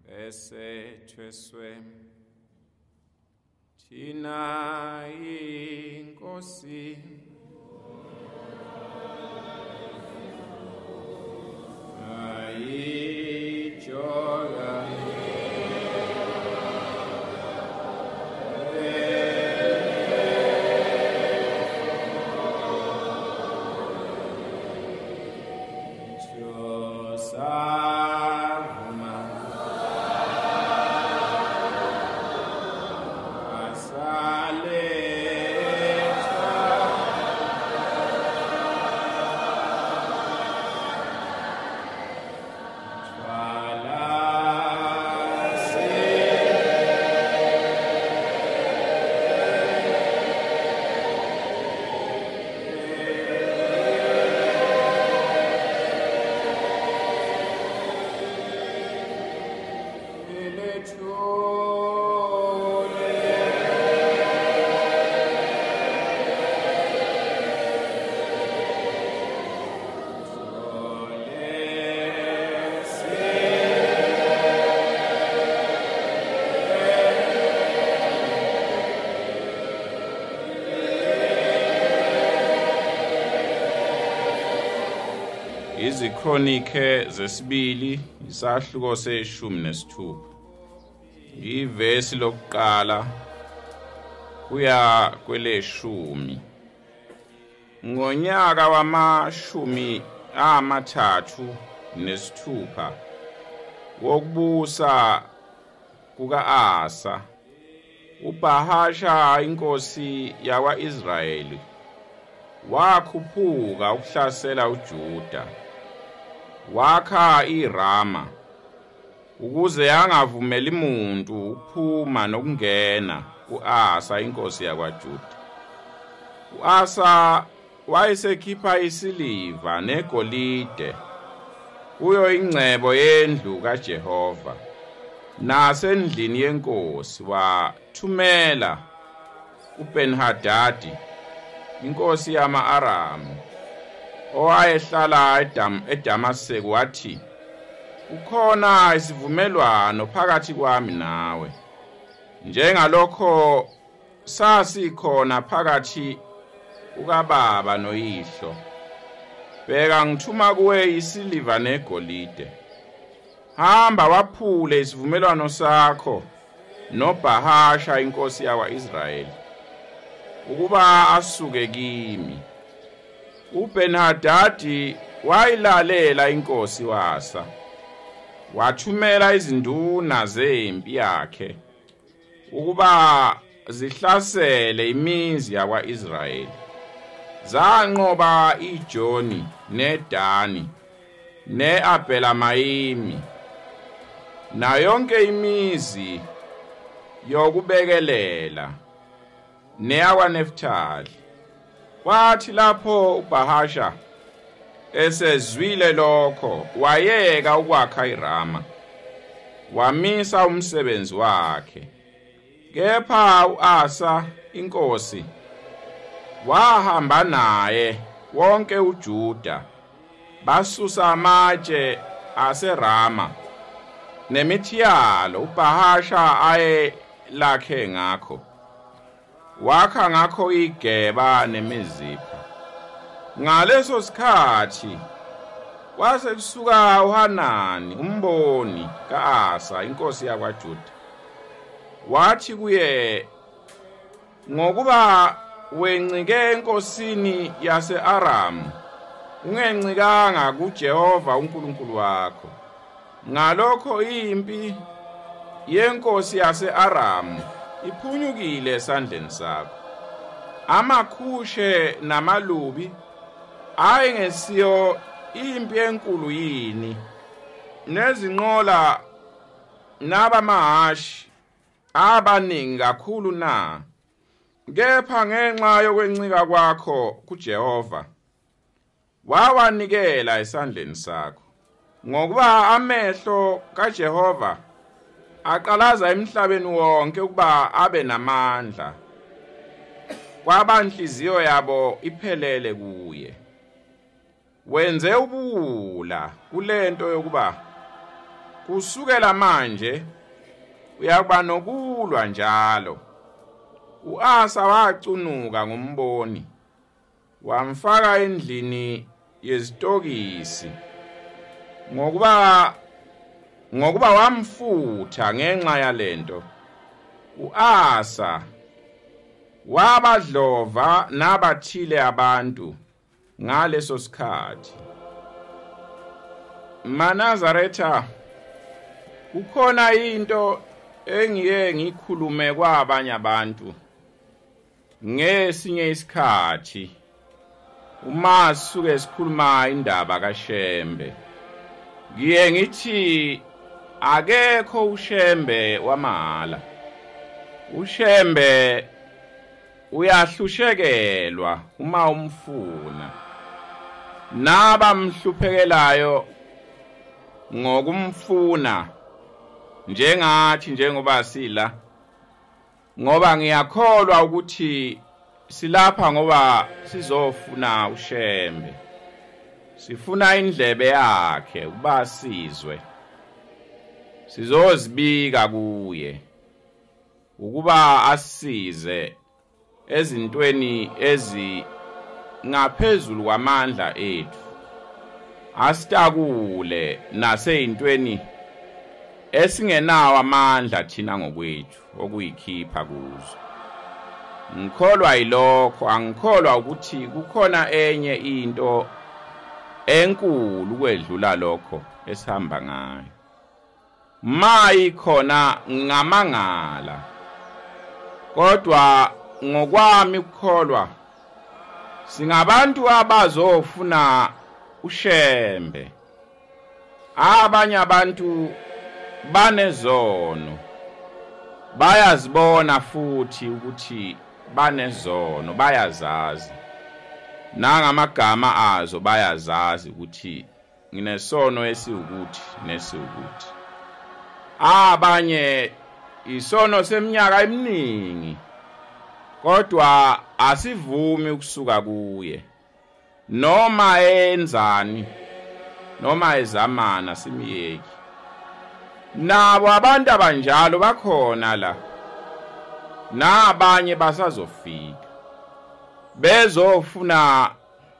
Esethweswe thina inkosi ayijola Izikronike zesibili isahluko se-16 ivesi lokuqala kuya kweleshumi. Ngonyaka wama-36 wokubusa kuka-Asa, uBhahasha inkosi yakwa-Israyeli wakhuphuka ukuhlasela uJuda. Wakha iRama ukuze angavumeli umuntu ukuphuma nokungena kuAsa inkosi yakwaJuda. uAsa wayesekhipha isiliva negolide kuyo ingcebo yendlu kaJehova nasendlini yenkosi, wathumela uBen-Hadadi inkosi yama-Aramu owayehlala eDamaseko, wathi, ukhona isivumelwano phakathi kwami nawe, njengalokho sasikhona phakathi kukababa noyihlo. Bheka, ngithuma kuwe isiliva negolide. Hamba waphule isivumelwano sakho noBhahasha inkosi yakwa-Israyeli, ukuba asuke kimi. uBen-Hadadi wayilalela inkosi wasa, wathumela izinduna zempi yakhe ukuba zihlasele imizi yakwa-Israyeli. Zanqoba iJoni neDani neAbhelamayimi nayo yonke imizi yokubekelela neyakwaNeftali. Kwathi lapho uBhahasha esezwile lokho, wayeka ukwakha iRama, wamisa umsebenzi wakhe. Kepha uAsa inkosi wahamba naye wonke uJuda, basusa amatshe aseRama nemithi yalo uBhahasha ayelakhe ngakho, wakha ngakho iGeba neMizipha. Ngaleso sikhathi kwase kusuka uHanani umboni kaAsa inkosi yakwaJuda, wathi kuye, ngokuba wencike enkosini yase-Aramu, ungencikanga kuJehova uNkulunkulu wakho, ngalokho impi yenkosi yase-Aramu iphunyukile esandleni sakho. Amakhushe namalubi ayengesiyo impi enkulu yini, nezinqola nabamahashi abaningi kakhulu na? Kepha ngenxa yokwencika kwakho kuJehova wawanikela esandleni sakho. Ngokuba amehlo kaJehova aqalaza emhlabeni wonke ukuba abe namandla, kwabanhliziyo yabo iphelele kuye. Wenze ubuwula kulento yokuba Kusukela manje uyakuba nokulwa njalo. U-Asa wacunuka ngomboni, wamfaka endlini yezitokisi, ngokuba wamfutha ngenxa yalento. U-Asa wabadlova nabathile abantu ngaleso sikhathi. MaNazaretha, kukhona into engiye ngikhulume kwabanye abantu ngesinye isikhathi uma sisuke sikhuluma indaba kaShembe. Ngiye ngithi akekho uShembe wamahhala. uShembe uyahlushekelwa uma umfuna, nabamhluphekelayo ngokumfuna njengathi njengoba sila, ngoba ngiyakholwa ukuthi silapha ngoba sizofuna uShembe, sifuna indlebe yakhe ukuba sizwe, sizozibika kuye ukuba asisize ezintweni ezingaphezulu kwamandla ethu, asitakule naseyintweni esingenawo amandla thina ngokwethu okuyikhipha kuzo. Ngikholwa yilokho, angikholwa ukuthi kukhona enye into enkulu kwedlula lokho esihamba ngayo. Mayi khona ngamangala, kodwa ngokwami ukukholwa singabantu abazofuna uShembe. Abanye abantu banezono, bayazibona futhi ukuthi banezono, bayazazi nangamagama azo, bayazazi ukuthi nginesono esiwukuthi nesiwukuthi. Abanye isono seminyaka eminingi, kodwa asivumi ukusuka kuye, noma enzani noma ezamana simiyeki. Nabo abantu abanjalo bakhona la, nabanye basazofika bezofuna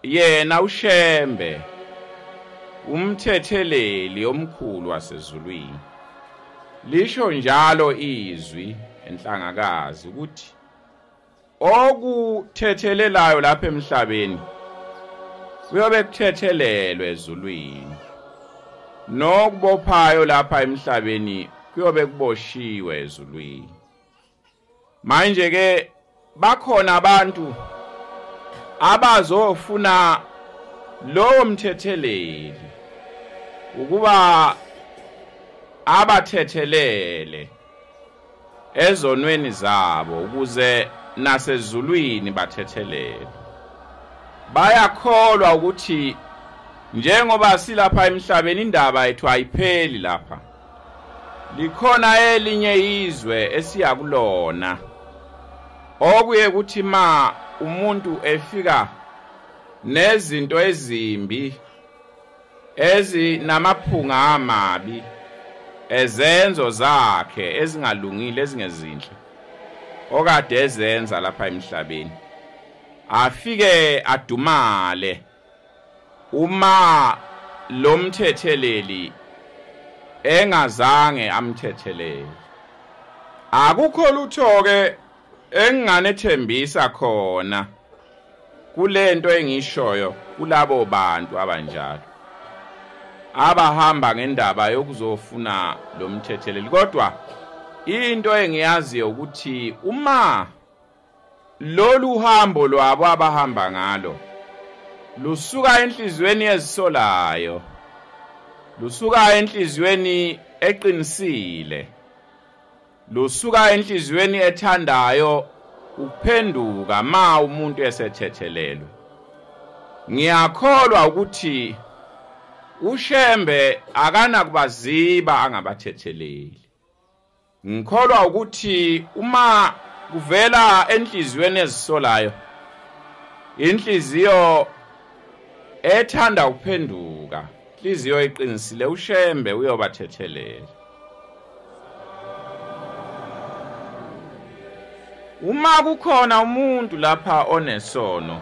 yena uShembe, umthetheleli omkhulu wasezulwini. Lisho njalo izwi enhlangakazi ukuthi okuthethelelayo lapha emhlabeni kuyobe kuthethelelwe ezulwini, nokubophayo lapha emhlabeni kuyobe kuboshiwe ezulwini. Manje ke bakhona abantu abazofuna lowo mthetheleli ukuba abathethelele ezonweni zabo ukuze nasezulwini bathethelele. Bayakholwa ukuthi njengoba silapha emhlabeni indaba yethu ayipheli lapha, likhona elinye izwe esiya kulona, okuye kuthi ma umuntu efika nezinto ezimbi ezinamaphunga amabi ezenzo zakhe ezingalungile ezingezinhle okade ezenza lapha emhlabeni, afike adumale uma lo mthetheleli engazange amthethelele. Akukho lutho ke enginganethembisa khona kulento engishoyo kulabo bantu abanjalo abahamba ngendaba yokuzofuna lo mthetheleli, kodwa into engiyaziyo ukuthi uma lolu hambo lwabo abahamba ngalo lusuka enhliziyweni ezisolayo, lusuka enhliziyweni eqinisile, lusuka enhliziyweni ethandayo ukuphenduka ma umuntu esethethelelwe, ngiyakholwa ukuthi uShembe akanakubaziba angabathetheleli. Ngikholwa ukuthi uma kuvela enhliziyweni ezisolayo, inhliziyo ethanda ukuphenduka, ngenhliziyo eqinisile, uShembe uyobathethelela. Uma kukhona umuntu lapha onesono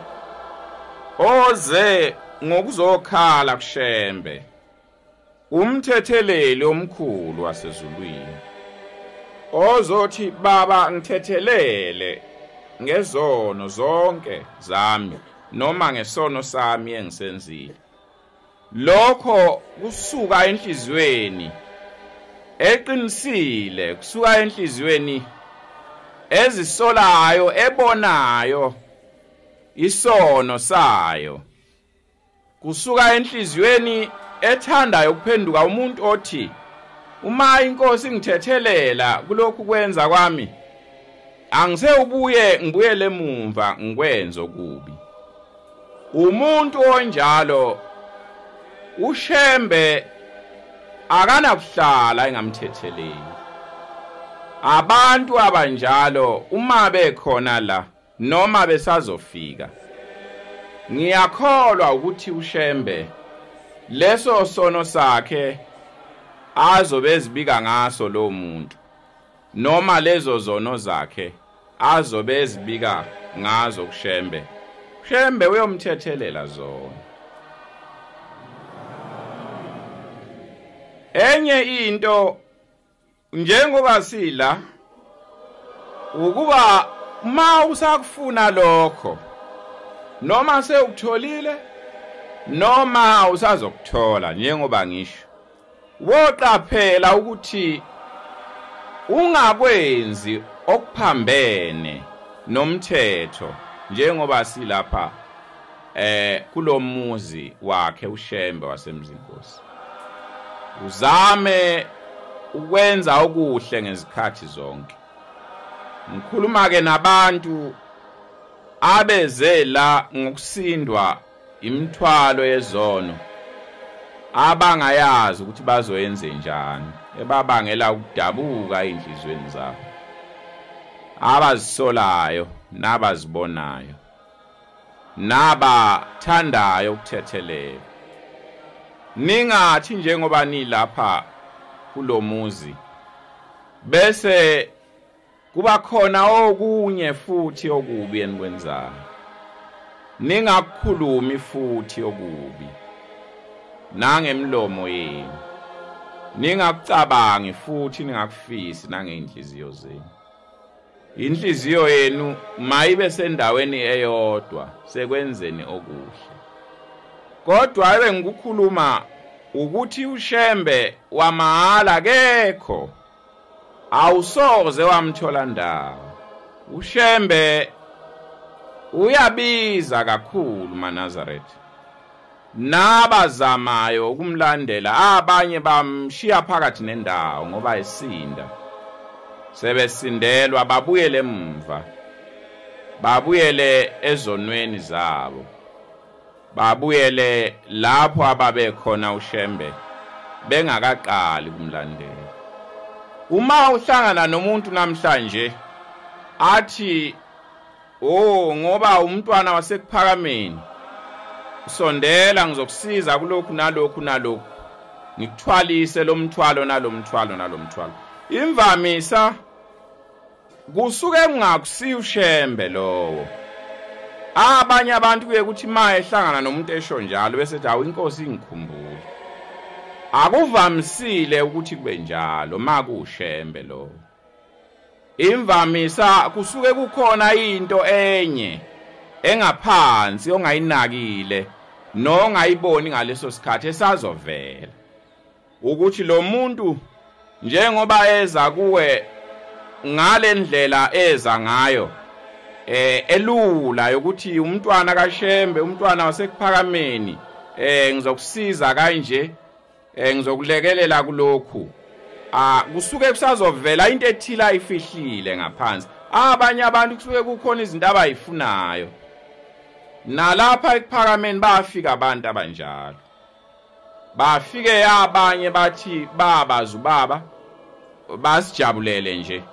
oze ngokuzokhala kuShembe, umthetheleli omkhulu wasezulwini, ozothi baba ngithethelele ngezono zonke zami noma ngesono sami engisenzile, lokho kusuka enhliziyweni eqinisile, kusuka enhliziyweni ezisolayo, ebonayo isono sayo, kusuka enhliziyweni ethandayo ukuphenduka. Umuntu othi uma inkosi ingithethelela kulokhu kwenza kwami, angisewubuye ngibuyele emumva ngikwenze okubi, umuntu onjalo uShembe akanakuhlala engamthetheleli. Abantu abanjalo uma bekhona la noma besazofika, ngiyakholwa ukuthi uShembe leso sono sakhe azobe ezibika ngaso lo muntu, noma lezo zono zakhe azobe ezibika ngazo kuShembe, uShembe uyomthethelela zona. Enye into, njengoba sila, ukuba ma usakufuna lokho, noma sewukutholile noma usazokuthola, njengoba ngisho, woqaphela ukuthi ungakwenzi okuphambene nomthetho, njengoba silapha kulomuzi wakhe uShembe waseMzinkosi. Uzame ukwenza okuhle ngezikhathi zonke. Ngikhuluma ke nabantu abeze la ngokusindwa imithwalo yezono abangayazi ukuthi bazoyenze njani, ebabangela ukudabuka einhlizweni zabo, abazisolayo nabazibonayo nabathandayo ukuthethelela. Ningathi njengoba nilapha kulomuzi bese kuba khona okunye futhi okubi enikwenzayo, ningakukhulumi futhi okubi nangemlomo yenu, ningakucabangi futhi ningakufisi nangeinhliziyo zenu. Inhliziyo yenu mayibe sendaweni eyodwa sekwenzeni okuhle. Kodwa ebengikukhuluma ukuthi uShembe wamahala kekho, awusoze wamthola ndawo. uShembe uyabiza kakhulu maNazaretha, nabazamayo ukumlandela abanye bamshiya phakathi nendawo ngoba esinda, sebesindelwa babuyele emva, babuyele ezonweni zabo, babuyele lapho ababekhona uShembe bengakaqali kumlandela. Uma uhlangana nomuntu namhlanje athi oh ngoba umntwana wasekuphakameni, usondela ngizokusiza kulokhu nalokhu nalokhu, ngikuthwalise lo mthwalo nalomthwalo nalomthwalo, imvamisa kusuke kungakusiya uShembe lowo. Abanye abantu kuye kuthi ma ehlangana nomuntu esho njalo bese ethi awu inkosi ingikhumbule. Akuvamisile ukuthi kube njalo ma kuShembe lowo. Imvamisa kusuke kukhona into enye engaphansi ongayinakile nongayiboni ngaleso sikhathi esazovela, ukuthi lo muntu njengoba eza kuwe ngalendlela eza ngayo elula yokuthi umntwana kaShembe, umntwana wasekuphakameni, ngizokusiza kanje, ngizokulekelela kulokhu, kusuke kusazovela into ethila ifihlile ngaphansi. Abanye abantu kusuke kukhona izinto abayifunayo, nalapha ekuphakameni bafika abantu abanjalo. Bafike abanye bathi babazi ubaba, basijabulele nje,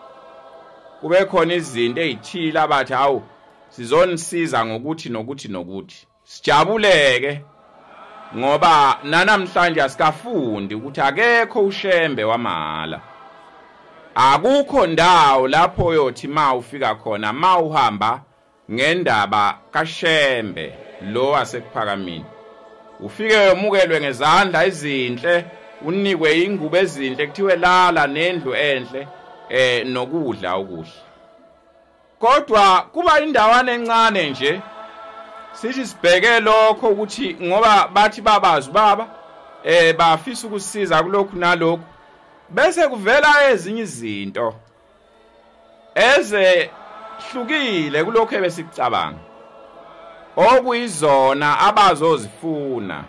kube khona izinto ezithile abathi hawu sizonisiza ngokuthi nokuthi nokuthi, sijabuleke. Ngoba nanamhlanje asikafundi ukuthi akekho uShembe wamahhala. Akukho ndawo lapho uyothi ma ufika khona ma uhamba ngendaba kaShembe lo wasekuphakameni, ufike wemukelwe ngezandla ezinhle, unikwe ingubo ezinhle, kuthiwe lala nendlu enhle nokudla okuhle. Kodwa kuba indawana encane nje sithi sibheke lokho ukuthi ngoba bathi babazi baba bafisa ukusiza kulokhu nalokhu, bese kuvela ezinye izinto ezehlukile kulokho ebesicabanga, okuyizona abazozifuna,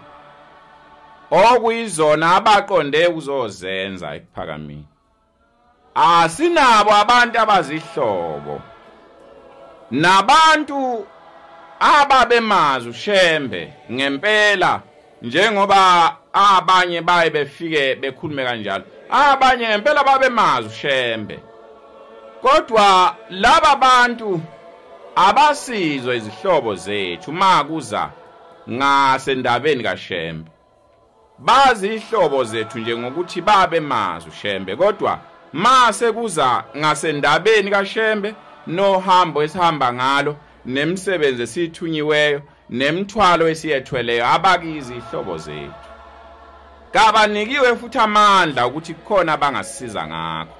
okuyizona abaqonde ukuzozenza ekuphakameni. Asinabo abantu abazihlobo nabantu ababemazi uShembe ngempela, njengoba abanye baye befike bekhulume kanjalo. Abanye ngempela babemazi uShembe, kodwa laba bantu abasizwe izihlobo zethu makuza ngasendabeni kaShembe. Bazi ihlobo zethu nje ngokuthi babemazi uShembe, kodwa mase kuza ngasendabeni kaShembe nohambo esihamba ngalo nemisebenzi esithunyiweyo nemithwalo esiyethweleyo, abakizi ihlobo zethu. Kabanikiwe futhi amandla ukuthi kukhona abangasisiza ngakho.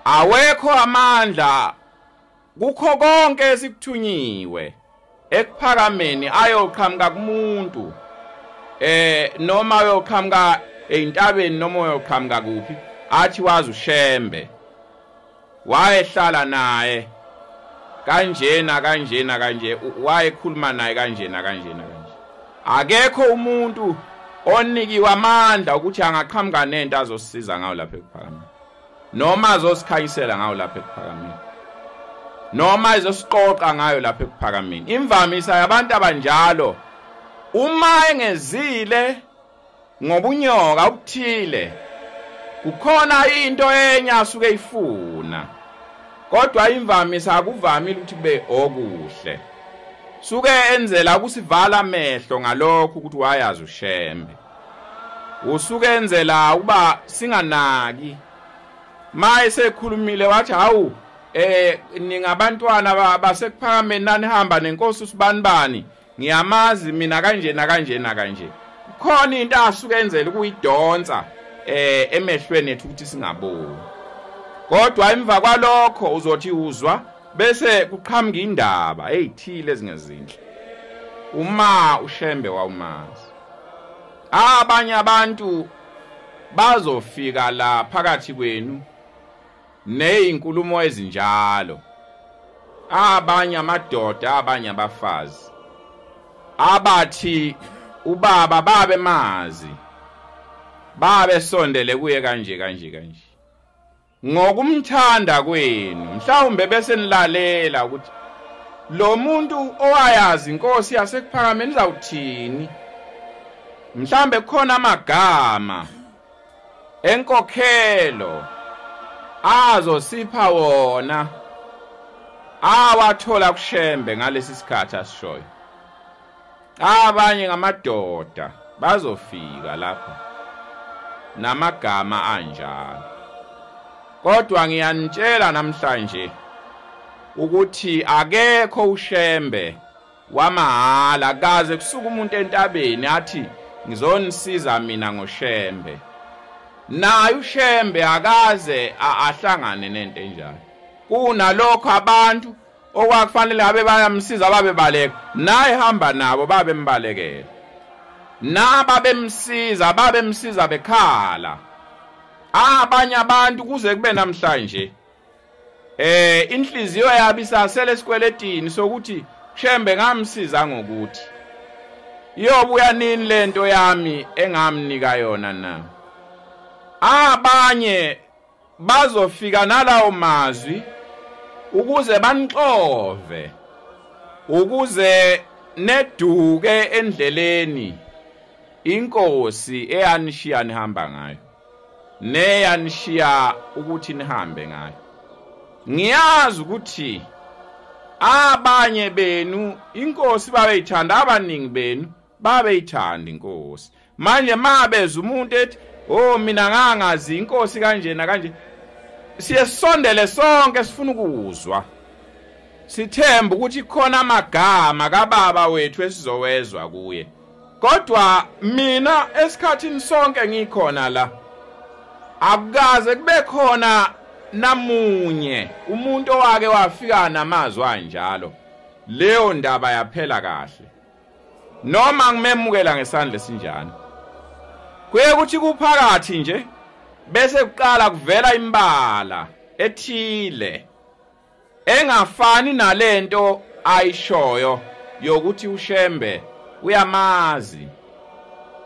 Awekho amandla kukho konke esikuthunyiwe ekuphakameni ayoqhamuka kumuntu, noma ayoqhamuka eintabeni noma ayoqhamuka kuphi, athi wazi uShembe wayehlala naye kanjena kanjena kanje, wayekhuluma naye kanjena kanjena kanje. Akekho umuntu onikiwe amandla ukuthi angaqhamuka nento azosiza ngayo lapha ekuphakameni, noma azosikhanyisela ngayo lapha ekuphakameni, noma izosiqoqa ngayo lapha ekuphakameni. Imvamisa yabantu abanjalo uma engezile ngobunyoka obuthile, kukhona into enye asuke ifuna, kodwa imvamisa akuvamile ukuthi kube okuhle. Suke enzela ukusivala amehlo ngalokho ukuthi wayazi uShembe, usuke enzela ukuba singanaki. Ma esekhulumile wathi hawu, ningabantwana basekuphakameni nanihamba nenkosi usibanibani, ngiyamazi mina kanjena kanjena kanje. Kukhona into asuke enzela ukuyidonsa emehlweni ethu ukuthi singaboni. Kodwa emva kwalokho uzothi uzwa bese kuqhamuka indaba ezithile ezingezinhle uma uShembe wawumazi. Abanye abantu bazofika la phakathi kwenu nezinkulumo ezinjalo, abanye amadoda, abanye abafazi abathi ubaba babe mazi, babe sondele kuye kanje kanje kanje. Ngokumthanda kwenu mhlawumbe bese nilalela ukuthi lo muntu owayazi inkosi yasekuphakameni izawuthini. Mhlambe kukhona amagama enkokhelo azosipha wona awathola kuShembe ngalesi sikhathi asishoyo. Abanye ngamadoda bazofika lapha namagama anjalo, kodwa ngiyanitshela namhlanje ukuthi akekho uShembe wamahhala. Kaze kusuka umuntu entabeni athi ngizonisiza mina ngoShembe, naye uShembe akaze ahlangane nento enjalo. Kunalokho abantu okwakufanele abe bayamsiza babebaleka, naye hamba nabo babembalekela, naba bemsiza babemsiza bekhala. Abanye abantu kuze kube namhlanje inhliziyo yabo isasele esikweletini sokuthi Shembe ngamsiza ngokuthi iyobuya nini lento yami engamnika yona na. Abanye bazofika nalawo mazwi ukuze banixove, ukuze neduke endleleni inkosi eyanishiya nihamba ngayo neyanishiya ukuthi nihambe ngayo. Ngiyazi ukuthi abanye benu inkosi babeyithanda, abaningi benu Babeyithanda inkosi. Manje mabeza umuntu ethi oh mina ngangazi inkosi kanjena kanje, siyesondele sonke sifuna ukuzwa, sithemba ukuthi khona amagama kababa wethu esizowezwa kuye. Kodwa mina esikhathini sonke ngikhona la, akukaze kube khona namunye umuntu owake wafika namazwi anjalo. Leyo ndaba yaphela kahle, noma ngimemukela ngesandla esinjani. Kuye kuthi kuphakathi nje bese kuqala kuvela imbala ethile engafani nalento ayishoyo yokuthi uShembe uyamazi,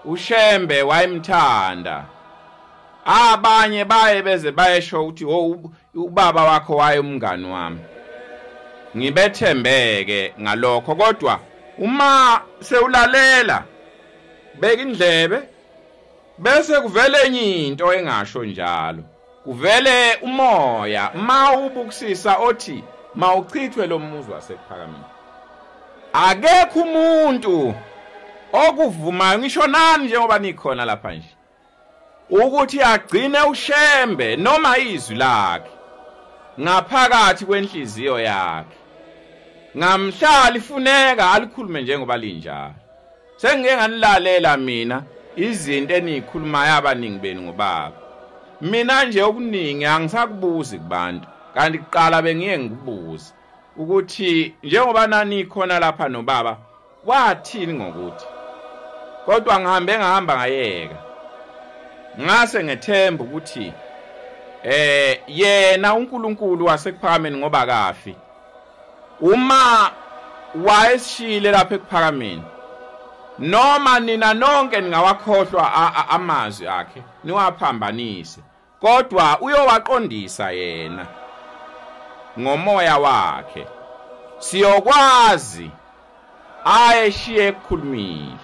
uShembe wayemthanda. Abanye baye beze bayesho ukuthi oh ubaba wakho waye umngani wami. Ngibethembeke ngalokho, kodwa uma sewulalela beka indlebe bese kuvele enye into engasho njalo, kuvele umoya mawubukusisa othi mawuchithwe lo muzi waseKuphakameni. Akekho umuntu okuvumayo, ngisho nani njengoba nikhona lapha nje, ukuthi agcine uShembe noma izwi lakhe ngaphakathi kwenhliziyo yakhe, ngamhla lifuneka alikhulume njengoba linjalo. Sengike nganilalela mina izinto enikhulumayo abaningi benu ngobaba. Mina nje okuningi angisakubuzi kubantu, kanti kuqala bengiye ngikubuze ukuthi njengoba nanikhona lapha nobaba wathini ngokuthi, kodwa ngihambe ngahamba ngayeka. Ngase ngethemba ukuthi yena uNkulunkulu waseKuphakameni ngoba kafi, uma wayesishile lapha eKuphakameni, noma nina nonke ningawakhohlwa amazwi akhe niwaphambanise, kodwa uyowaqondisa yena ngomoya wakhe, siyokwazi ayeshiye ekukhulumile.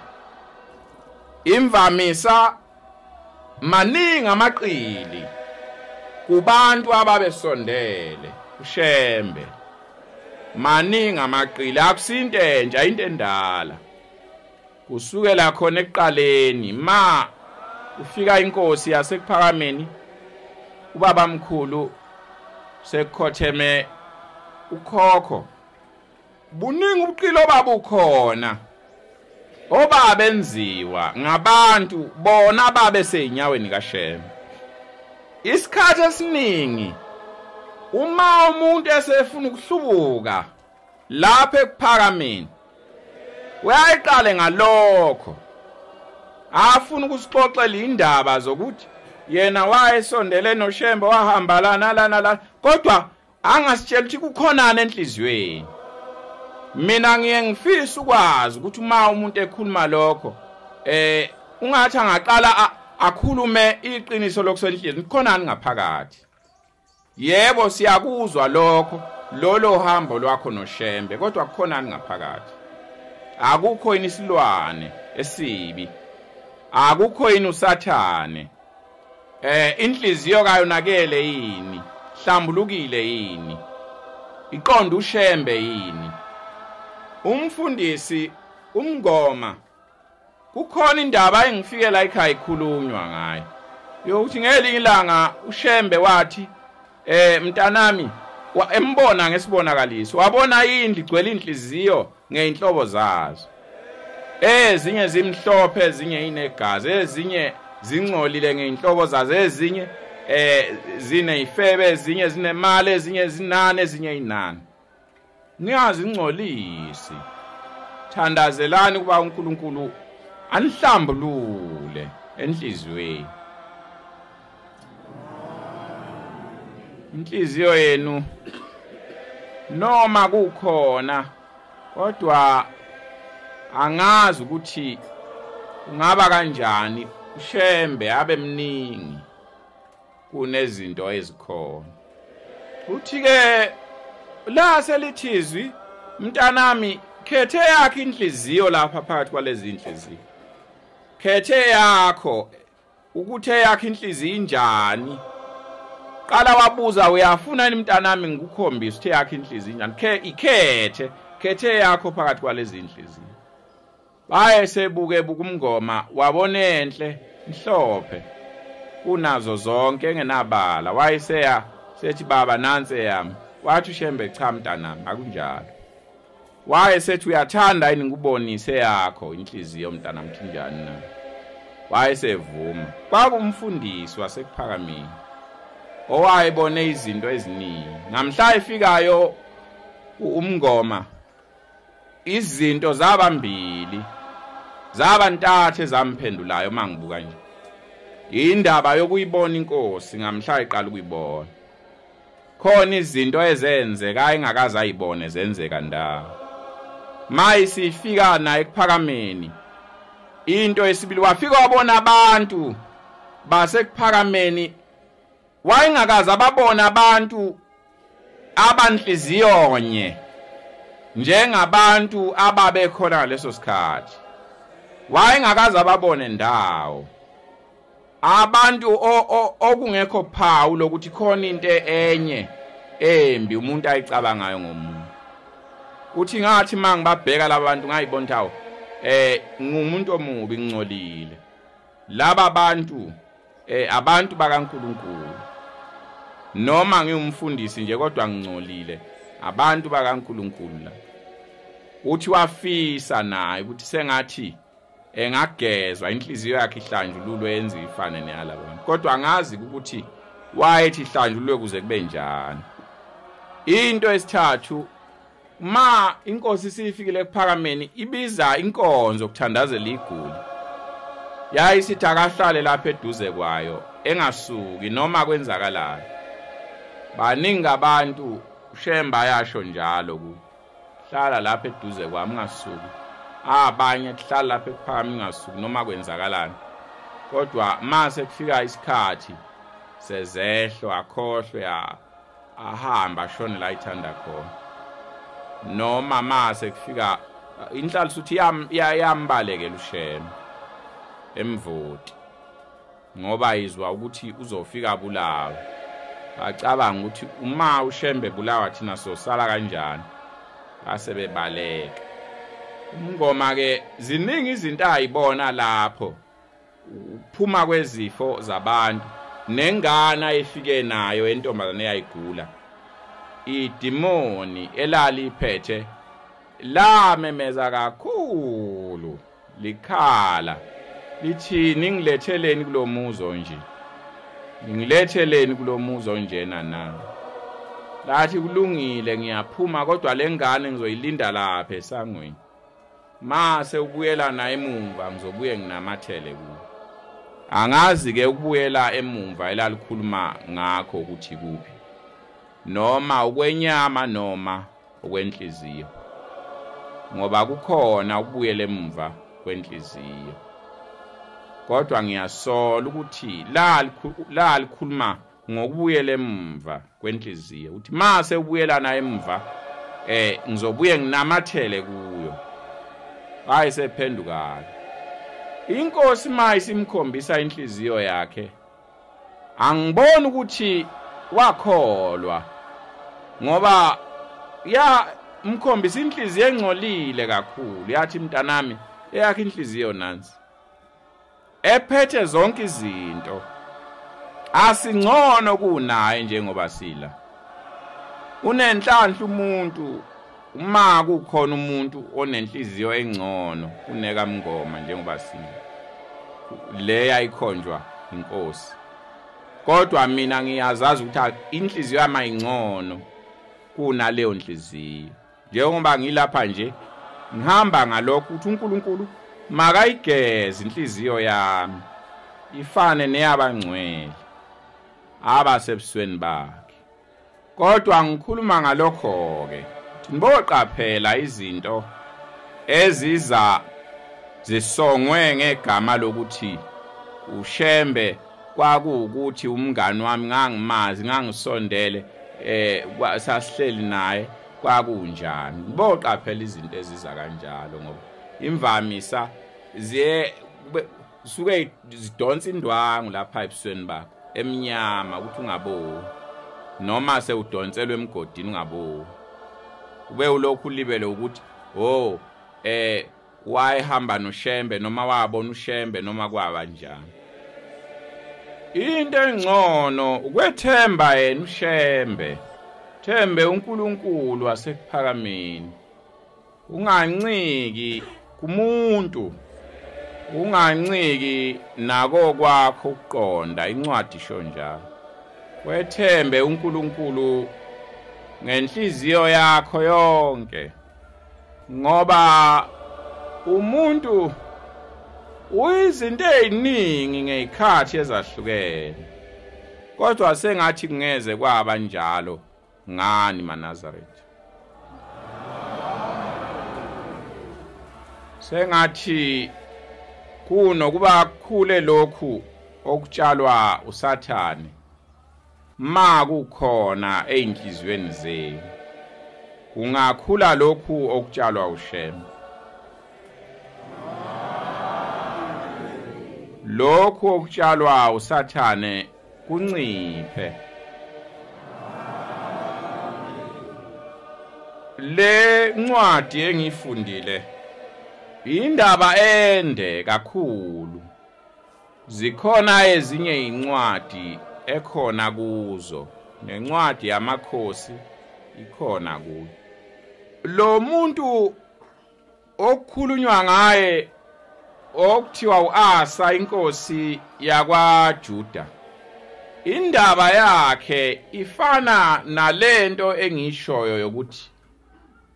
Imvamisa maningi amaqili kubantu ababesondele uShembe, maningi amaqili, akusinto entsha, into endala. Kusukela khona ekuqaleni ma ufika inkosi yaseKuphakameni, ubaba mkhulu sekukhotheme ukhokho, buningi ubuqilo babukhona obabenziwa ngabantu bona babe seyinyaweni kaShembe. Isikhathi esiningi uma umuntu esefuna ukuhlubuka lapha eKuphakameni, uyayiqale ngalokho, afuna ukusixoxela indaba zokuthi yena wayesondele noShembe wahamba lana lana la, kodwa angasitshela ukuthi kukhonana enhliziyweni. Mina ngiye ngifisa ukwazi ukuthi uma umuntu ekhuluma lokho ungathi angaqala akhulume iqiniso lokusenhliziyweni, kukhonani ngaphakathi. Yebo siyakuzwa lokho, lolo hambo lwakho noShembe, kodwa kukhonani ngaphakathi. Akukho yini isilwane esibi, akukho yini uSathane, inhliziyo kayonakele yini, hlambulukile yini, iqonda uShembe yini? Umfundisi umngoma, kukhona indaba engifikela ekhaya ikhulunywa ngayo yokuthi ngelinye ilanga uShembe wathi mntanami, embona ngesibonakaliso, wabona indlu igcwele inhliziyo ngeinhlobo zazo, ezinye zimhlophe, ezinye inegazi, ezinye zingcolile ngeinhlobo zazo, ezinye zineyifebe, ezinye zinemali, ezinye zinani, ezinye inani. Ningazingcolisi, thandazelani kuba uNkulunkulu anihlambulule enhliziyweni. Inhliziyo yenu noma kukhona, kodwa angazi ukuthi ungaba kanjani uShembe abe mningi kunezinto ezikhona. Uthi ke la selithizwi, mntanami, khethe yakho inhliziyo lapha phakathi kwalezi inhliziyo, khethe yakho ukuthi yakho inhliziyo injani. Qala wabuza, uyafuna yini mntanami ngikukhombise ukuthi yakho inhliziyo injani? Ikhethe, khethe yakho phakathi kwalezi inhliziyo. Baye sebuke buka umngoma wabona enhle mhlophe kunazo zonke engenabala. Wayeseya sethi baba nansi yami. Wathi uShembe cha mntanami akunjalo. Wayesethi uyathanda yini ngikubonise yakho inhliziyo mntanami njani na? Wayesevuma. Kwakumfundisi waseKuphakameni owayebone izinto eziningi. Ngamhla efikayo umngoma izinto zabambili zabantathe zamphendulayo mangibuka nje. Indaba yokuyibona inkosi ngamhla iqala ukuyibona. Khona izinto ezenzeka engakaze ayibone zenzeka ndawo. Mayisifika naye ekuphakameni into esibili wafika wabona abantu basekuphakameni. Wayengakaze ababona abantu abanhliziyonye njengabantu ababekhona ngaleso sikhathi. Wayengakaze ababone ndawo abantu okungekho phawu lokuthi khona into enye embi umuntu ayicabangayo ngomuntu. Uthi ngathi mangibabheka labantu ngayibona hawo ngumuntu omubi ngingcolile. Laba bantu abantu bakaNkuluNkulu. Noma ngiwumfundisi nje kodwa ngingcolile, abantu bakaNkuluNkulu la. Uthi wafisa naye ukuthi sengathi engagezwa inhliziyo yakhe ihlanjululwe yenziwe ifane neyalabantu. Kodwa angazi ukuthi wayethi ihlanjululwe kuze kube njani. Into esithathu, ma inkosi sifikile ekuphakameni ibiza inkonzo ukuthandazela iguli. Yayisithi akahlale lapha eduze kwayo engasuki noma kwenzakalayo. Baningi abantu uShembe yasho njalo ku hlala lapha eduze kwami ungasuki. Abanye kuhlala lapha ekuphakameni ungasuki noma kwenzakalani. Kodwa mase kufika isikhathi sezehlo akhohlwe ahamba ashone la ithanda khona. Noma mase kufika inhlalo uthi yambalekela uShembe emvoti ngoba izwa ukuthi uzofika bulawa. Acabanga ukuthi uma uShembe bulawa thina sosala kanjani, base bebaleka. Umngoma ke ziningi izinto ayibona lapho, uphuma kwezifo zabantu nengane efike nayo entombazane eyayigula. Idimoni elaliphethe lamemeza kakhulu likhala lithi ningiletheleni kulomuzo nje, ningiletheleni kulomuzo njena na. Lathi kulungile ngiyaphuma kodwa lengane ngizoyilinda lapha esangweni. Mase ubuyela naye emumva ngizobuye nginamathele kuyo. Angazi ke ukubuyela emumva elalikhuluma ngakho ukuthi kuphi, noma ukwenyama noma okwenhliziyo, ngoba kukhona ukubuyela emumva kwenhliziyo. Kodwa ngiyasola ukuthi la likhuluma ngokubuyela emumva kwenhliziyo, uthi mase ubuyela naye emumva ngizobuye nginamathele kuyo. Hayi sephenduka inkosi mayisimkhombisa inhliziyo yakhe. Angiboni ukuthi wakholwa ngoba ya mkhombisa inhliziyo engcolile kakhulu. Yathi mntanami eyakhe inhliziyo nansi ephethe zonke izinto, asingcono kunaye njengoba sila. Unenhlanhla umuntu uma kukhona umuntu onenhliziyo engcono kuneka mngoma njengoba sila le ayikhonjwa inkosi. Kodwa mina ngiyazazi ukuthi inhliziyo yami ayingcono kunaleyo nhliziyo. Njengoba ngilapha nje ngihamba ngalokho ukuthi uNkulunkulu makayigeze inhliziyo yami ifane neyabangcwele abasebusweni bakhe. Kodwa ngikhuluma ngalokho ke niboqaphela izinto eziza zisongwe ngegama lokuthi uShembe kwakuwukuthi umngani wami ngangimazi ngangisondele sasihleli naye kwakunjani. Niboqaphela izinto eziza kanjalo ngoba imvamisa ziye suke zidonsa indwangu lapha ebusweni bakho emnyama ukuthi ungaboni, noma sewudonselwe emgodini ungaboni, ube ulokhu ulibele ukuthi oh wayehamba noShembe noma wabona uShembe noma kwaba njani. Into engcono ukwethemba yena uShembe, thembe uNkulunkulu wasekuphakameni, unganciki kumuntu, unganciki nako kwakho ukuqonda. Incwadi isho njalo, wethembe uNkulunkulu ngenhliziyo yakho yonke, ngoba umuntu uyizinto eziningi ngezikhathi ezahlukene, kodwa sengathi kungeze kwaba njalo ngani maNazaretha. Sengathi kunokuba kukhule lokhu okutshalwa uSathane ma kukhona einhliziyweni zenu, kungakhula lokhu okutshalwa uShembe. Lokhu okutshalwa uSathane kunciphe. Le ncwadi engiyifundile indaba ende kakhulu. Zikhona ezinye incwadi ekhona kuzo, nencwadi yamakhosi ikhona kuyo. Lo muntu okukhulunywa ngaye okuthiwa uAsa inkosi yakwaJuda, indaba yakhe ifana nalento engishoyo yokuthi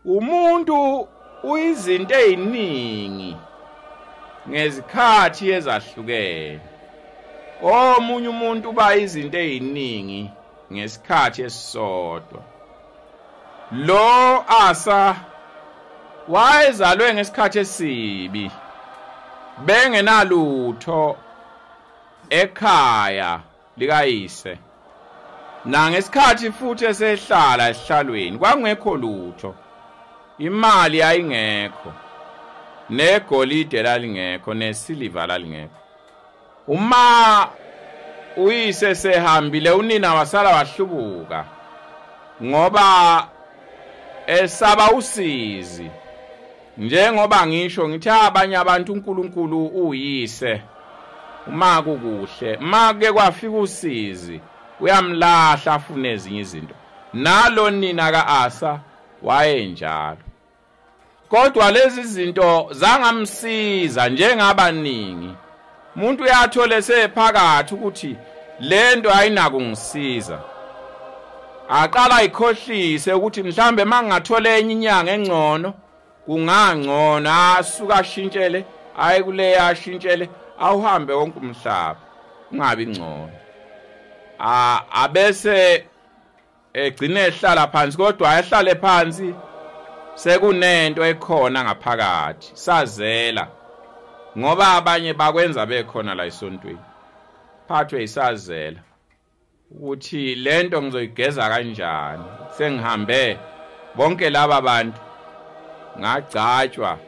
umuntu uyizinto eziningi ngezikhathi ezahlukene. Omunye umuntu uba izinto eziningi ngesikhathi esisodwa. Lo Asa wayezalwe ngesikhathi esibi, bengenalutho ekhaya likayise, nangesikhathi futhi esehlala esihlalweni kwakungekho lutho, imali yayingekho, negolide lalingekho, nesiliva lalingekho. Uma uyise sehambile unina wasala wahlubuka ngoba esaba usizi. Njengoba ngisho ngithi abanye abantu uNkulunkulu uyise uma kukuhle, make kwafika usizi uyamlahla afune ezinye izinto. Nalo nina kaAsa wayenjalo, kodwa lezi zinto zangamsiza njengabaningi. Umuntu uyathole sephakathi ukuthi lento ayinakungisiza, aqala ikhohlise ukuthi mhlambe mangingathola enye inyanga engcono kungangcono, asuka ashintshele aye kule ashintshele, awuhambe wonke umhlaba ungabi ngcono. Abese egcine ehlala phansi, kodwa ahlale phansi sekunento ekhona ngaphakathi sazela, ngoba abanye bakwenza bekhona la esontweni, phathwe isazela ukuthi lento ngizoyigeza kanjani, sengihambe bonke laba bantu ngagcatshwa,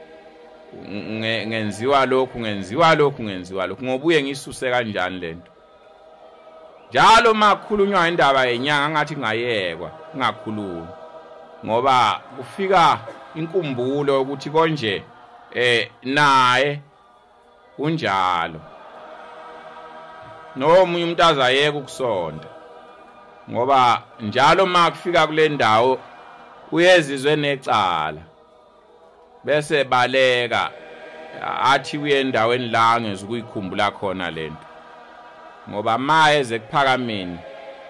ngenziwa lokhu, ngenziwa lokhu, ngenziwa lokhu, ngobuye ngisuse kanjani lento. Njalo makhulunywa indaba yenyanga ngathi ngayekwa ngakhuluma, ngoba kufika inkumbulo ukuthi konje naye kunjalo. Nomunye umuntu azayeka ukusonta, ngoba njalo makufika kule ndawo uyezizwe necala, bese baleka athi uye endaweni la ngezukuyikhumbula khona lento, ngoba mayeze ekuphakameni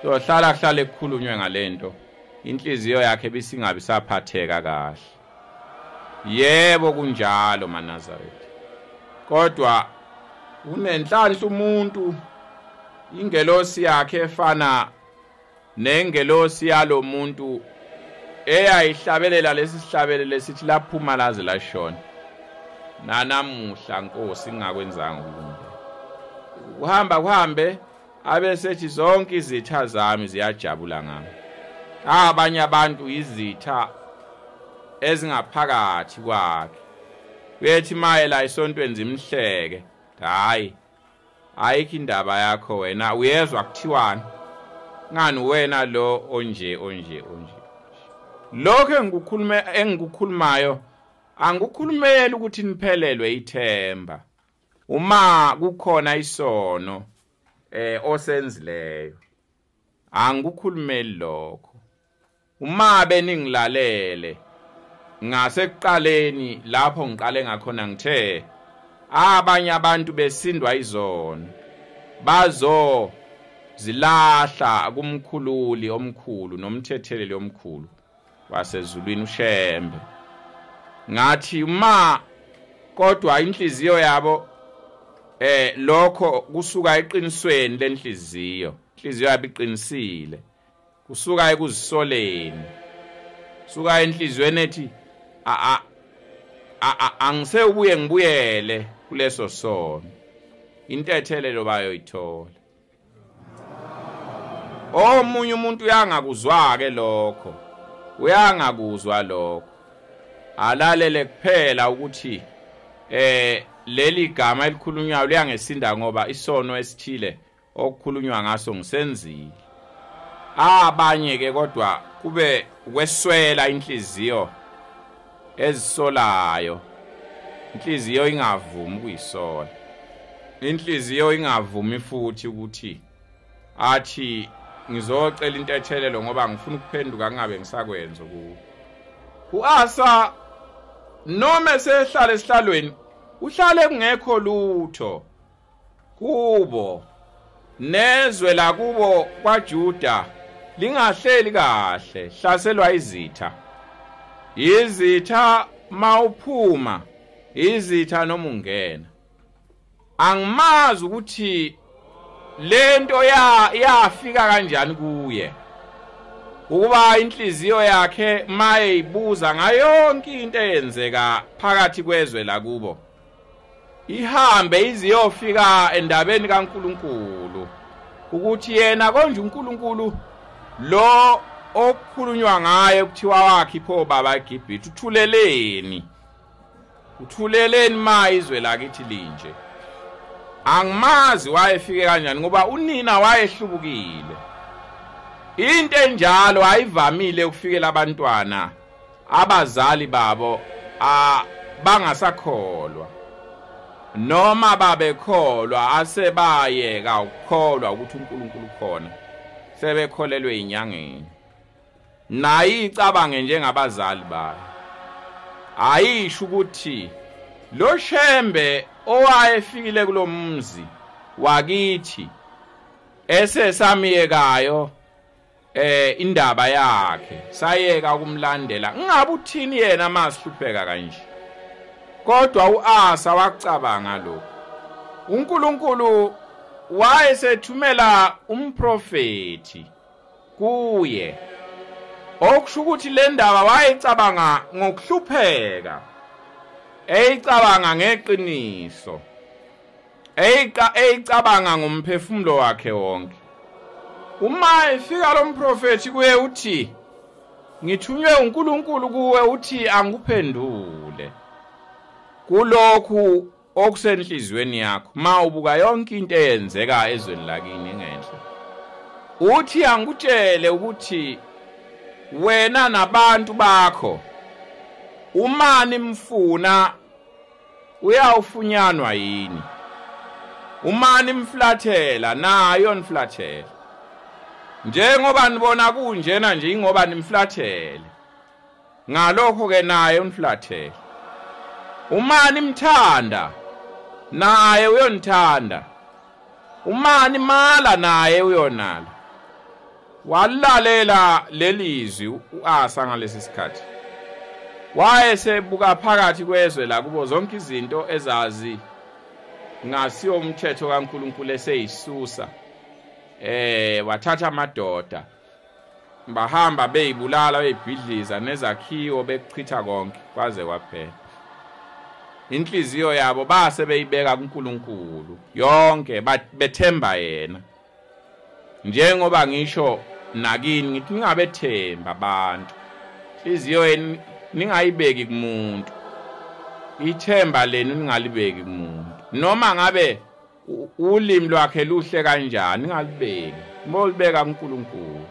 uyohlala kuhlale kukhulunywe ngalento, inhliziyo yakhe bisingabi saphatheka kahle. Yebo kunjalo maNazaretha, kodwa unenhlanhla umuntu ingelosi yakhe efana nengelosi yalomuntu eyayihlabelela lesi sihlabelelo sithi laphuma laze lashona. Nanamuhla Nkosi ngingakwenzanga ukulunga. Kuhamba kuhambe abesethi zonke izitha zami ziyajabula ngami. Abanye abantu izitha ezingaphakathi kwakhe, uyethi maye la esontweni zimhleke, hayi ayikho indaba yakho wena, uyezwa kuthiwani ngani wena lo onje onje onje. Lokho engikukhulumayo Angikukhulumeli ukuthi niphelelwe ithemba uma kukhona isono osenzileyo. Angikukhulumeli lokho. Uma beningilalele ngasekuqaleni lapho ngiqale ngakhona ngithe abanye abantu besindwa izono bazo zilahla kumkhululi omkhulu nomthetheleli omkhulu wasezulwini uShembe. Ngathi uma kodwa inhliziyo yabo lokho kusuka eqinisweni lenhliziyo, inhliziyo yabo iqinisile, kusuka ekuzisoleni, suka enhliziyweni ethi angisewubuye ngibuyele kuleso sono, intethelelo bayoyithola. Omunye umuntu uyangakuzwa ke lokho, uyangakuzwa lokho, alalele kuphela ukuthi leli gama elikhulunywayo liyangesinda ngoba isono esithile okukhulunywa ngaso ngisenzile. Abanye ke kodwa kube ukweswela inhliziyo ezisolayo, inhliziyo ingavumi ukuyisola, inhliziyo ingavumi futhi ukuthi athi ngizocela intethelelo ngoba ngifuna ukuphenduka ngingabe ngisakwenza kuwo. uAsa noma esehlala esihlalweni uhlale kungekho lutho kubo, nezwe lakubo kwaJuda lingahleli kahle, hlaselwa izitha. Izitha mawuphuma, izitha noma ungena. Angimazi ukuthi lento yafika kanjani kuye, ukuba inhliziyo yakhe maye ibuza ngayonke into eyenzeka phakathi kwezwe lakubo ihambe iziyofika endabeni kaNkuluNkulu, ukuthi yena konje uNkulunkulu lo okukhulunywa ngaye kuthiwa wakhipha obaba eGibhithe uthuleleni, uthuleleni ma izwe lakithi linje. Angimazi wayefike kanjani ngoba unina wayehlubukile. Into enjalo ayivamile ukufikela abantwana abazali babo bangasakholwa, noma babekholwa asebayeka ukukholwa ukuthi uNkulunkulu ukhona, sebekholelwe inyangeni. Nayi icabange njengabazali bayo, ayisho ukuthi lo Shembe owayefikile kulomzi wakithi esesamiyekayo indaba yakhe sayeka ukumlandela, ngabe uthini yena masihlupheka kanje? Kodwa uAsa wakucabanga lokho. uNkulunkulu wayesethumela umprofeti kuye, okusho ukuthi le ndaba wayecabanga ngokuhlupheka, eyicabanga ngeqiniso, eyicabanga ngomphefumulo wakhe wonke. Uma efika lo mprofeti kuye uthi ngithunywe uNkulunkulu kuwe, uthi angikuphendule kulokhu okusenhliziyweni yakho ma ubuka yonke into eyenzeka ezweni lakini engenhla. Uthi angikutshele ukuthi wena nabantu bakho uma nimfuna uyawufunyanwa yini, uma nimflathela nayo niflathela. Njengoba nibona kunjena nje ingoba nimflathele, ngalokho ke naye uniflathele. Uma nimthanda naye uyonithanda, uma nimala naye uyonala. Walalela lelizwi uAsa ngalesi sikhathi, wayesebuka phakathi kwezwe lakubo zonke izinto ezazi ngasiyo umthetho kaNkulunkulu eseyisusa. Wathatha amadoda bahamba beyibulala beyibhidliza nezakhiwo bekuchitha konke kwaze kwaphela. Inhliziyo yabo base beyibeka kuNkulunkulu yonke, bethemba yena. Njengoba ngisho nakini ngithi ningabethemba abantu, inhliziyo yenu ningayibeki kumuntu, ithemba lenu ningalibeki kumuntu, noma ngabe ulimi lwakhe luhle kanjani ningalibeki, molibeka kuNkulunkulu.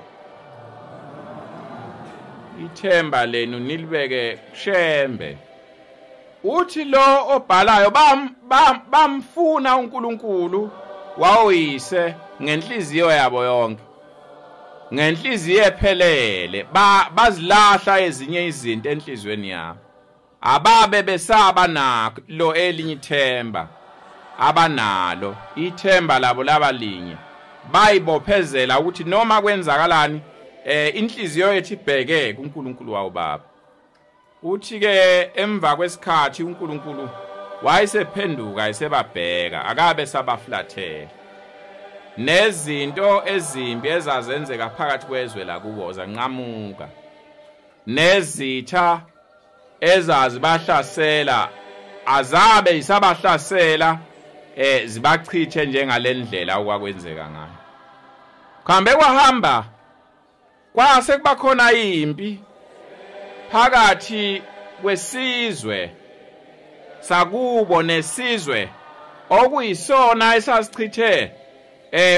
Ithemba lenu nilibeke kuShembe. Uthi lo obhalayo bamfuna uNkulunkulu wawoyise ngenhliziyo yabo yonke, ngenhliziyo ephelele, bazilahla ezinye izinto enhliziyweni yabo. Ababe besaba nalo elinye ithemba abanalo, ithemba labo labalinye, bayibophezela ukuthi noma kwenzakalani inhliziyo yethu ibheke kuNkulunkulu wawo baba. Uthi ke emva kwesikhathi uNkulunkulu wayesephenduka esebabheka, akabe sabaflathela. Nezinto ezimbi ezazenzeka phakathi kwezwe lakubo zanqamuka, nezitha ezazibahlasela azabe isabahlasela zibachithe njengalendlela okwakwenzeka ngayo. Kuhambe kwahamba kwase kuba khona impi phakathi kwesizwe sakubo nesizwe okuyisona esasichithe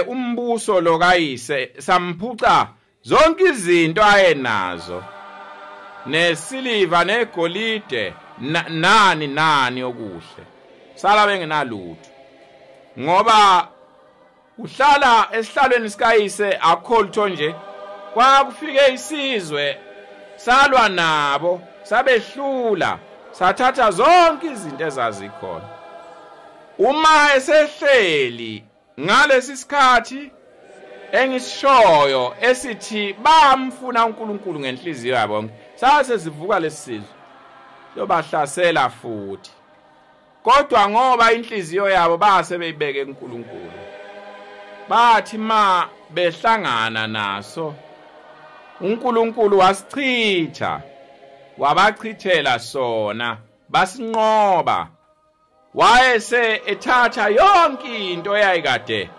umbuso lokayise, samphuca zonke izinto ayenazo, nesiliva negolide nani nani okuhle, sala bengenalutho, ngoba uhlala esihlalweni sikayise akukho lutho nje. Kwakufike isizwe salwa nabo, sabehlula, sathatha zonke izinto ezazikhona. Uma esehleli ngalesi sikhathi engishoyo esithi bamfuna uNkulunkulu ngenhliziyo yabo, sase sivuka lesizwe lobahlasela futhi. Kodwa ngoba inhliziyo yabo base beyibeke kuNkulunkulu, bathi ma behlangana naso uNkulunkulu wasichitha, wabachithela sona, basinqoba. Wayese ethatha yonke into eyayikade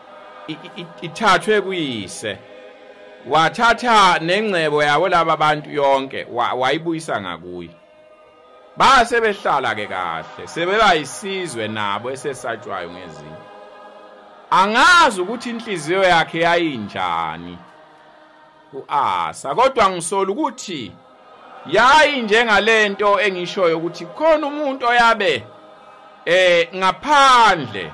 ithathwe kuyise, wathatha nengcebo yabo laba bantu yonke wayibuyisa ngakuye. Base behlala ke kahle, sebeba isizwe nabo esesatshwayo ngezinye. Angazi ukuthi inhliziyo yakhe yayinjani uAsa, kodwa ngisola ukuthi yayi njengalento engishoyo ukuthi khona umuntu oyabe ngaphandle,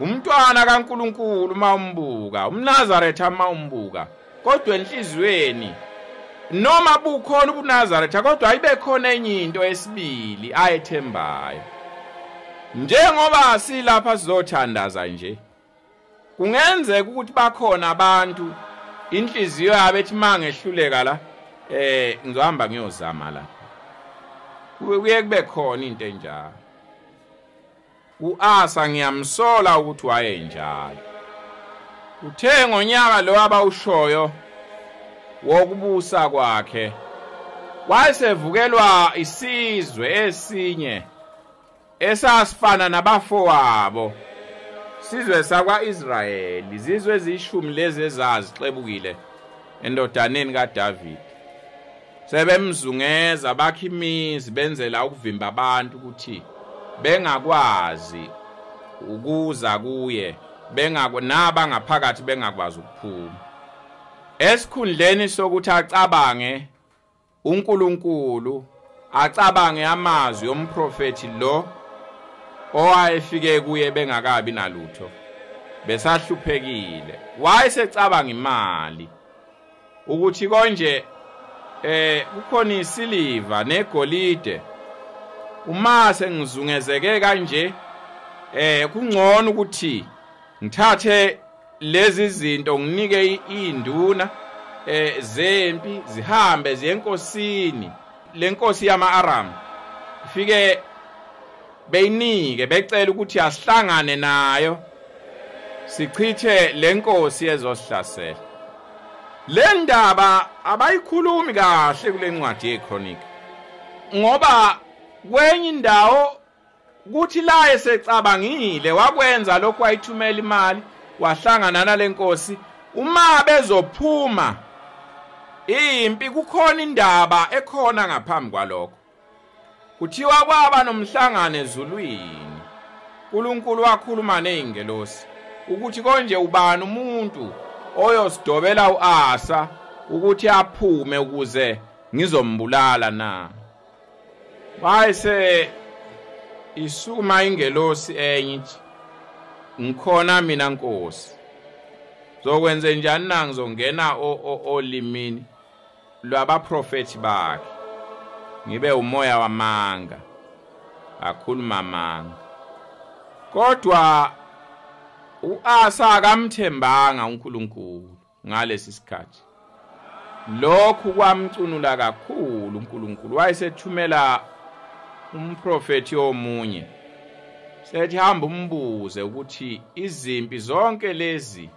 umntwana kaNkulunkulu mawumbuka, umNazaretha mawumbuka, kodwa enhliziyweni noma bukhona ubuNazaretha kodwa ayibe khona enye into esibili ayethembayo. Njengoba silapha sizothandaza nje, kungenzeka ukuthi bakhona abantu inhliziyo yabo ethi mangehluleka la ngizohamba ngiyozama la. Kuye kube khona into enjalo. uAsa ngiyamsola ukuthi wayenjalo. Uthe ngonyaka lo abawushoyo wokubusa kwakhe wayesevukelwa isizwe esinye esasifana nabafowabo, sizwe sakwaIsrayeli, izizwe ezishumi lezi ezazixebukile endodaneni kaDavid. Sebemzungeza bakha imizi benzela ukuvimba abantu ukuthi bengakwazi ukuza kuye, nabangaphakathi bengakwazi ukuphuma. Esikhundleni sokuthi acabange uNkulunkulu, acabange amazwi omprofethi lo owayefike kuye bengakabi nalutho, besahluphekile, wayesecabanga imali ukuthi konje kukhona isiliva negolide, uma sengizungezeke kanje kungcono ukuthi ngithathe lezi zinto nginike induna zempi zihambe ziye enkosini, lenkosi yama-Aram, ifike beyinike becela ukuthi asihlangane nayo sichithe lenkosi ezosihlasela. Le ndaba abayikhulumi kahle kule ncwadi yeChronic, ngoba kwenye indawo kuthi la esecabangile wakwenza lokhu, wayithumela imali wahlangana nalenkosi, uma bezophuma impi kukhona indaba ekhona ngaphambi kwalokho. Kuthiwa kwaba nomhlangano ezulwini, uNkulunkulu wakhuluma nezingelosi ukuthi konje ubani umuntu oyosidobela uAsa ukuthi aphume ukuze ngizombulala na. Wayese Isukuma ingelosi enye ithi, ngikhona mina Nkosi, zokwenze njani na? Ngizongena olimini lwabaprofethi bakhe, ngibe umoya wamanga, akhuluma amanga. Kodwa uAsa akamthembanga uNkulunkulu ngalesi sikhathi. Lokhu kwamcunula kakhulu uNkulunkulu. Wayesethumela umprofethi omunye, sethi hamba umbuze ukuthi izimpi zonke lezi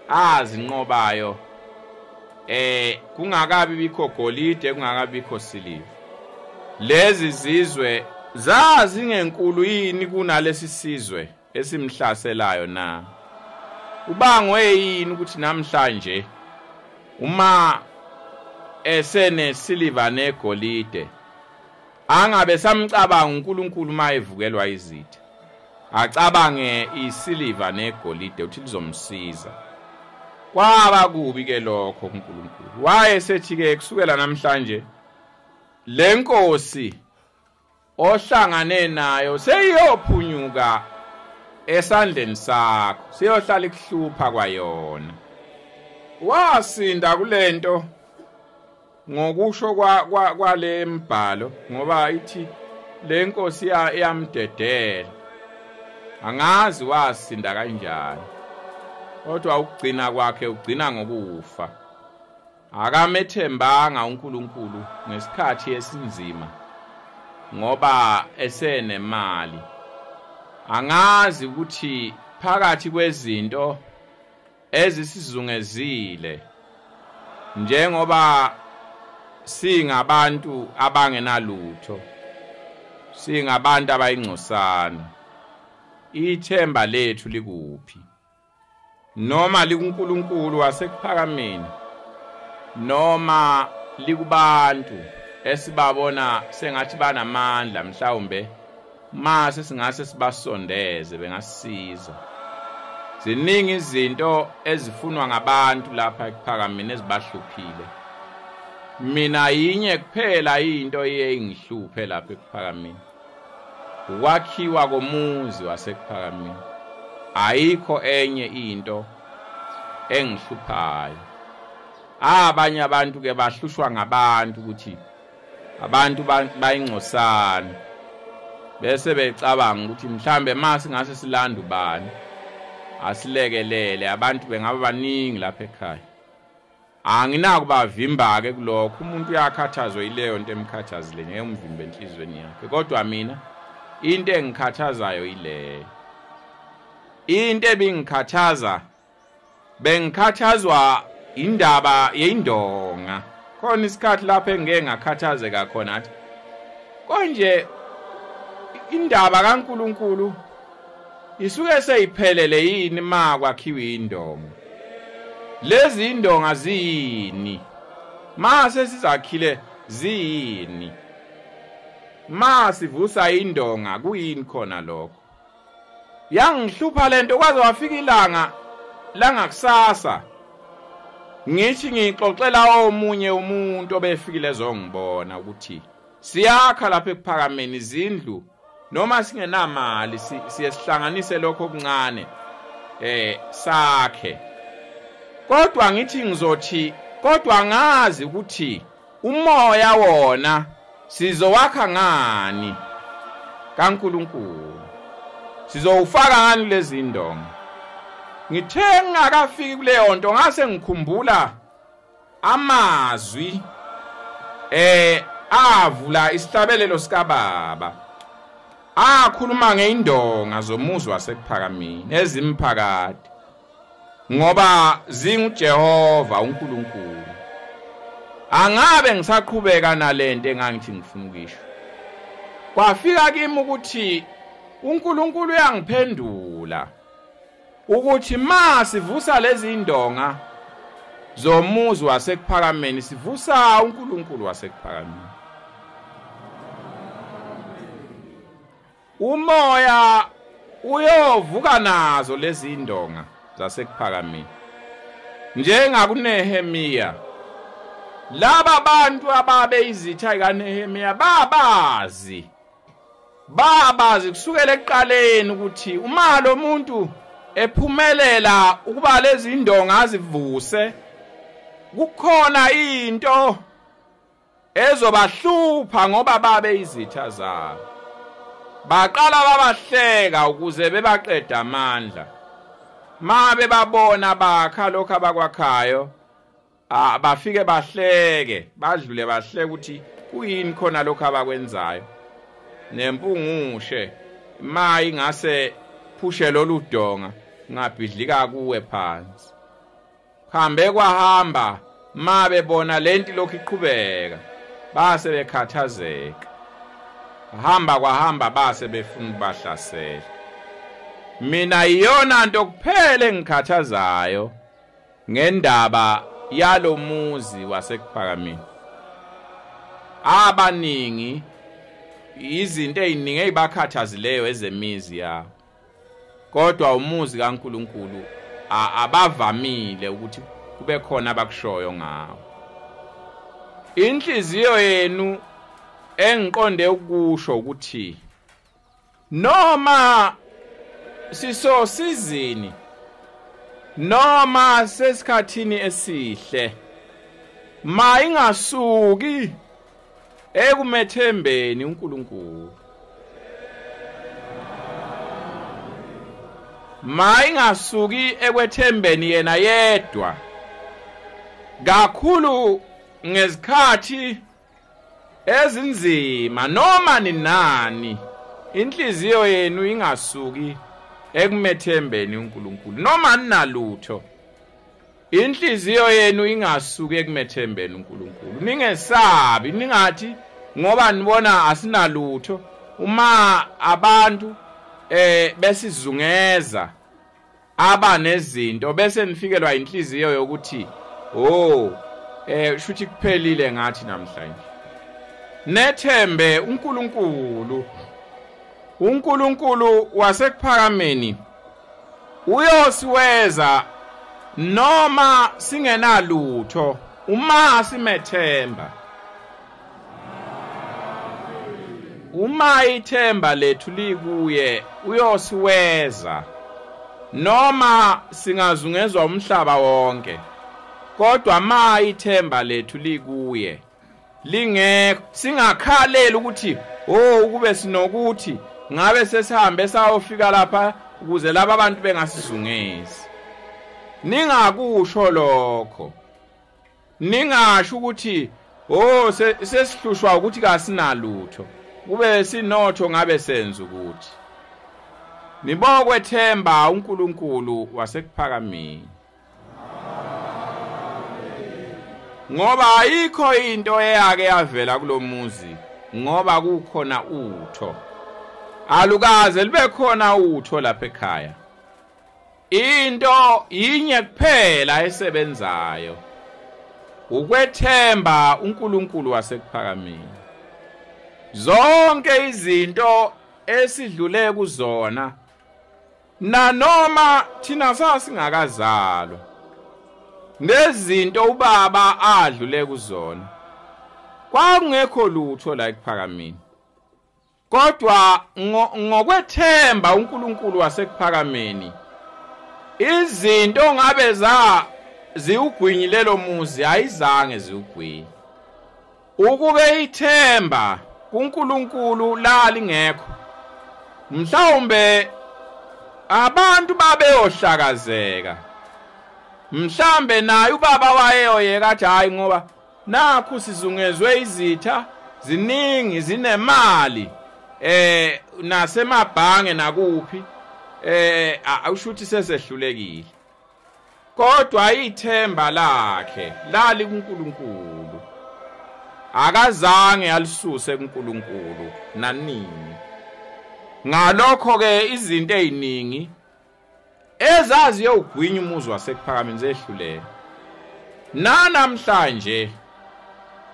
azinqobayo kungakabi bikho golide, kungakabi bikho siliva, lezi zizwe zazingenkulu yini kunalesi sizwe esimhlaselayo na? Ubangwe yini ukuthi namhlanje uma esenesiliva negolide angabe samcabanga uNkulunkulu uma evukelwa izitha, acabange isiliva negolide uthi lizomsiza? Kwaba kubi ke lokho kuNkulunkulu. Wayesethi ke kusukela namhlanje lenkosi ohlangane nayo seyiyophunyuka esandleni sakho, siyohlala ikuhlupha kwayona. Wasinda kulento ngokusho kwale mbhalo, ngoba ithi lenkosi iyamdedela. Angazi wasinda kanjani, kodwa ukugcina kwakhe ugcina ngokufa. Akamethembanga uNkulunkulu ngesikhathi esinzima ngoba esenemali. Angazi ukuthi phakathi kwezinto ezisizungezile njengoba singabantu abangenalutho, singabantu abayingcosana, ithemba lethu likuphi? Noma likuNkulunkulu wasekuphakameni, noma likubantu esibabona sengathi banamandla, mhlawumbe mase singase sibasondeze bengasisiza. Ziningi izinto ezifunwa ngabantu lapha ekuphakameni ezibahluphile. Mina yinye kuphela into eyingihluphe lapha ekuphakameni, ukwakhiwa komuzi wasekuphakameni. Ayikho enye into engihluphayo. Abanye abantu ke bahlushwa ngabantu ukuthi abantu bayingcosana, bese becabanga ukuthi mhlambe mase ngase silanda ubani asilekelele, abantu bengaba baningi lapha ekhaya. Anginakubavimba ke kulokho, umuntu uyakhathazwa yileyo nto emkhathazile, ngeke umvimbe enhlizweni yakhe. Kodwa mina into engikhathazayo yileyo. Into ebingikhathaza, bengikhathazwa indaba yeyindonga. Khona isikhathi lapho engeke ngakhathazeka khona athi konje indaba kaNkulunkulu isuke seyiphelele yini ma kwakhiwe indonga? Lezi indonga ziyini? Ma sesizakhile ziyini? Ma sivusa indonga kuyini khona lokho? Yangihlupha lento kwaze wafika ilanga langakusasa ngithi ngixoxela omunye umuntu obefikile ezongibona ukuthi siyakha lapha ekuphakameni izindlu, noma singenamali siye sihlanganise lokho okuncane sakhe. Kodwa ngithi ngizothi kodwa ngazi ukuthi umoya wona sizowakha ngani kaNkulunkulu, sizowufaka ngani lezi indonga. Ngithe ngingakafiki kuleyo nto ngase ngikhumbula amazwi avula isihlabelelo sikababa akhuluma ngeindonga zomuzi wasekuphakameni ezimphakade, ngoba zinguJehova uNkulunkulu. Angabe ngisaqhubeka nalento engangithi ngifuna ukisho. Kwafika kimi ukuthi uNkulunkulu uyangiphendula ukuthi ma sivusa lezi indonga zomuzi wasekuphakameni sivusa uNkulunkulu wasekuphakameni. Umoya uyovuka nazo lezi indonga zasekuphakameni njengakuNehemiya. Laba bantu ababe izitha kaNehemiya babazi Babazi kusukela ekuqaleni ukuthi uma lo muntu ephumelela ukuba lezi indonga azivuse, kukhona into ezobahlupha ngoba babe izitha zabo. Baqala babahleka ukuze bebaqeda amandla. Mabe babona bakha lokho abakwakhayo, bafike bahleke, badlule bahleke ukuthi kuyini khona lokho abakwenzayo. Nempungushe ma ingase phushe lolu donga ngabhidlika kuwe phansi. Hambe kwahamba, ma bebona lento lokhu iqhubeka base bekhathazeka. Hamba kwahamba base befuna ukubahlasela. Mina iyona nto kuphela engikhathazayo ngendaba yalomuzi waseKuphakameni. Abaningi izinto eziningi ezibakhathazileyo ezemizi yabo, kodwa umuzi kaNkuluNkulu abavamile ukuthi kube khona abakushoyo ngawo. Inhliziyo yenu engiqonde ukusho ukuthi noma sisosizini noma sesikhathini esihle, ma ingasuki ekumethembeni uNkulunkulu, ma ingasuki ekwethembeni yena yedwa, kakhulu ngezikhathi ezinzima noma ninani, inhliziyo yenu ingasuki ekumethembeni uNkulunkulu. Noma ninalutho, inhliziyo yenu ingasuki ekumethembeni uNkulunkulu. Ningesabi, ningathi ngoba nibona asinalutho. Uma abantu besizungeza abanezinto bese nifikelwa inhliziyo yokuthi oh shuthi kuphelile ngathi namhlanje. Nethembe uNkulunkulu. uNkulunkulu waseKuphakameni uyosiweza noma singenalutho uma simethemba. Uma ithemba lethu likuye uyosiweza noma singazungezwa umhlaba wonke, kodwa ma ithemba lethu likuye lingekho, singakhalela ukuthi oh ukube sinokuthi ngabe sesihambe sayofika lapha ukuze laba abantu bengasizungezi. Ningakusho lokho. Ningasho ukuthi oh sesihlushwa ukuthi kasinalutho, kube sinotho ngabe senza ukuthi. Nibokwethemba uNkulunkulu waseKuphakameni, ngoba ayikho into eyake yavela kulomuzi ngoba kukhona utho. Alukaze libe khona utho lapha ekhaya. Into yinye kuphela esebenzayo, ukwethemba uNkulunkulu waseKuphakameni. Zonke izinto esidlule kuzona, nanoma thina sasingakazalwa, nezinto ubaba adlule kuzona, kwakungekho lutho la eKuphakameni. Kodwa ngokwethemba uNkulunkulu waseKuphakameni, izinto ngabe za ziwugwinyile lo muzi ayizange ziwugwinye. Ukube ithemba kuNkulunkulu lalingekho, mhlawumbe abantu babeyohlakazeka. Mhlambe naye ubaba wayeyoyeka athi hayi ngoba nakhu sizungezwe izitha ziningi zinemali nasemabhange nakuphi, awushuthi sesehlulekile. Kodwa ithemba lakhe lali kuNkulunkulu, akazange alisuse kuNkulunkulu nanini. Ngalokho ke izinto eziningi ezaziyo ugwinya umuzi waseKuphakameni zehluleka. Namhlanje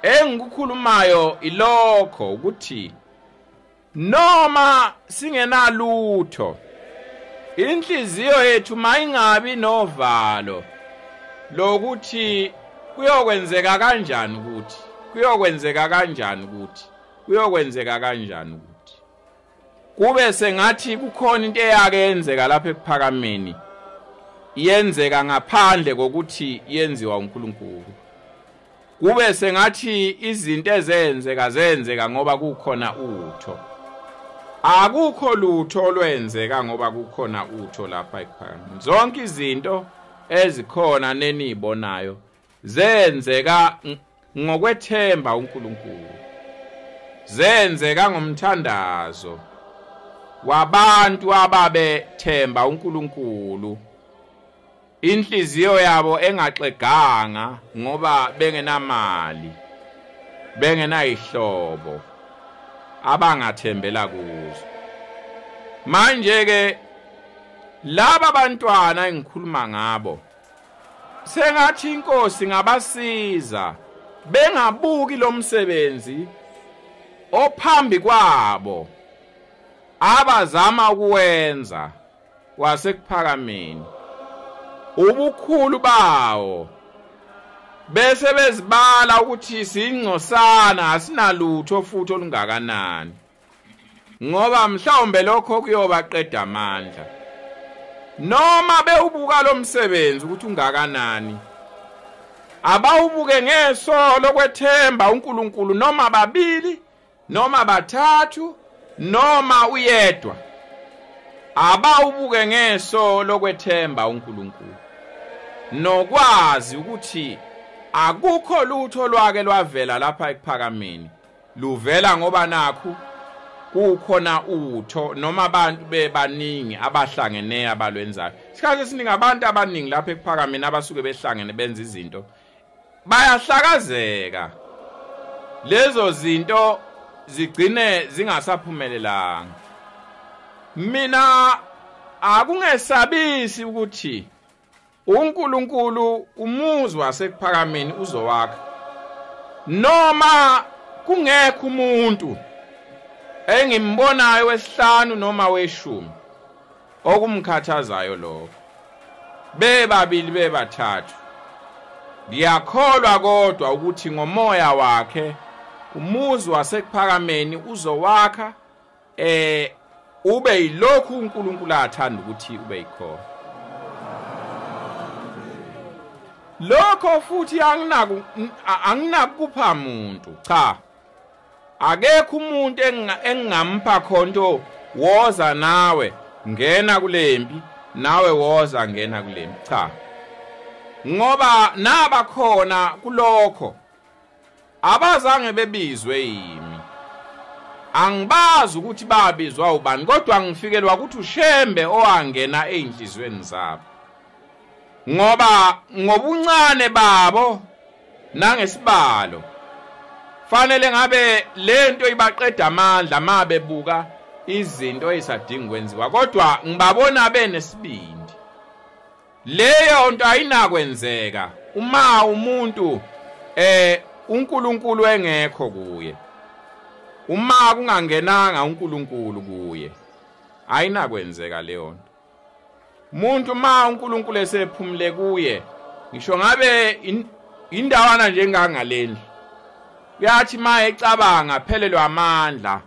engikukhulumayo ilokho ukuthi noma singenalutho, inhliziyo yethu mayingabi novalo lokuthi kuyokwenzeka kanjani ukuthi, kuyokwenzeka kanjani ukuthi, kuyokwenzeka kanjani ukuthi. Kube sengathi kukhona into eyake yenzeka lapha ekuphakameni, yenzeka ngaphandle kokuthi yenziwa uNkulunkulu. Kube sengathi izinto ezenzeka zenzeka ngoba kukhona utho. Akukho lutho olwenzeka ngoba kukhona utho lapha ekuphakameni. Zonke izinto ezikhona nenibonayo zenzeka ngokwethemba uNkulunkulu, zenzeka ngomthandazo wabantu ababethemba uNkulunkulu, inhliziyo yabo engaxeganga ngoba bengenamali, bengenayihlobo abangathembela kuzo. Manje ke laba bantwana engikhuluma ngabo, sengathi inkosi ngabasiza bengabuki lo msebenzi ophambi kwabo abazama ukuwenza wasekuphakameni, ubukhulu bawo, bese bezibala ukuthi singcosana asinalutho futhi olungakanani, ngoba mhlawumbe lokho kuyobaqeda amandla. Noma bewubuka lo msebenzi ukuthi ungakanani, abawubuke ngeso lokwethemba uNkulunkulu, noma babili noma bathathu noma uyedwa, abawubuke ngeso lokwethemba uNkulunkulu nokwazi ukuthi akukho lutho lwake lwavela lapha ekuphakameni, luvela ngoba nakhu kukhona utho noma abantu bebaningi abahlangene abalwenzayo. Isikhathi esiningi abantu abaningi lapha ekuphakameni abasuke behlangene benza izinto bayahlakazeka, lezo zinto zigcine zingasaphumelelanga. Mina akungesabisi ukuthi uNkulunkulu umuzi wasekuphakameni uzowakha, noma kungekho umuntu engimbonayo wesihlanu noma weshumi okumkhathazayo lokho, bebabili bebathathu. Ngiyakholwa kodwa ukuthi ngomoya wakhe umuzi wasekuphakameni uzowakha, ube yilokhu uNkulunkulu athanda ukuthi ube yikhona. Lokho futhi anginakupha muntu, cha, akekho umuntu engingampha khonto, woza nawe ngena kulempi, nawe woza ngena kulempi, cha, ngoba nabakhona kulokho abazange bebizwe yimi. Angibazi ukuthi babizwa ubani, kodwa ngifikelwa ukuthi uShembe owangena einhlizweni zabo, ngoba ngobuncane babo nangesibalo fanele ngabe lento ibaqeda amandla mabebuka izinto ezisadinga kwenziwa, kodwa ngibabona benesibindi. Leyo nto ayinakwenzeka uma umuntu uNkulunkulu engekho kuye. Uma kungangenanga uNkulunkulu kuye, ayinakwenzeka leyo nto. Umuntu uma uNkulunkulu esephumule kuye, ngisho ngabe indawana njengangalendlu, uyathi ma ecabanga phelelwe amandla,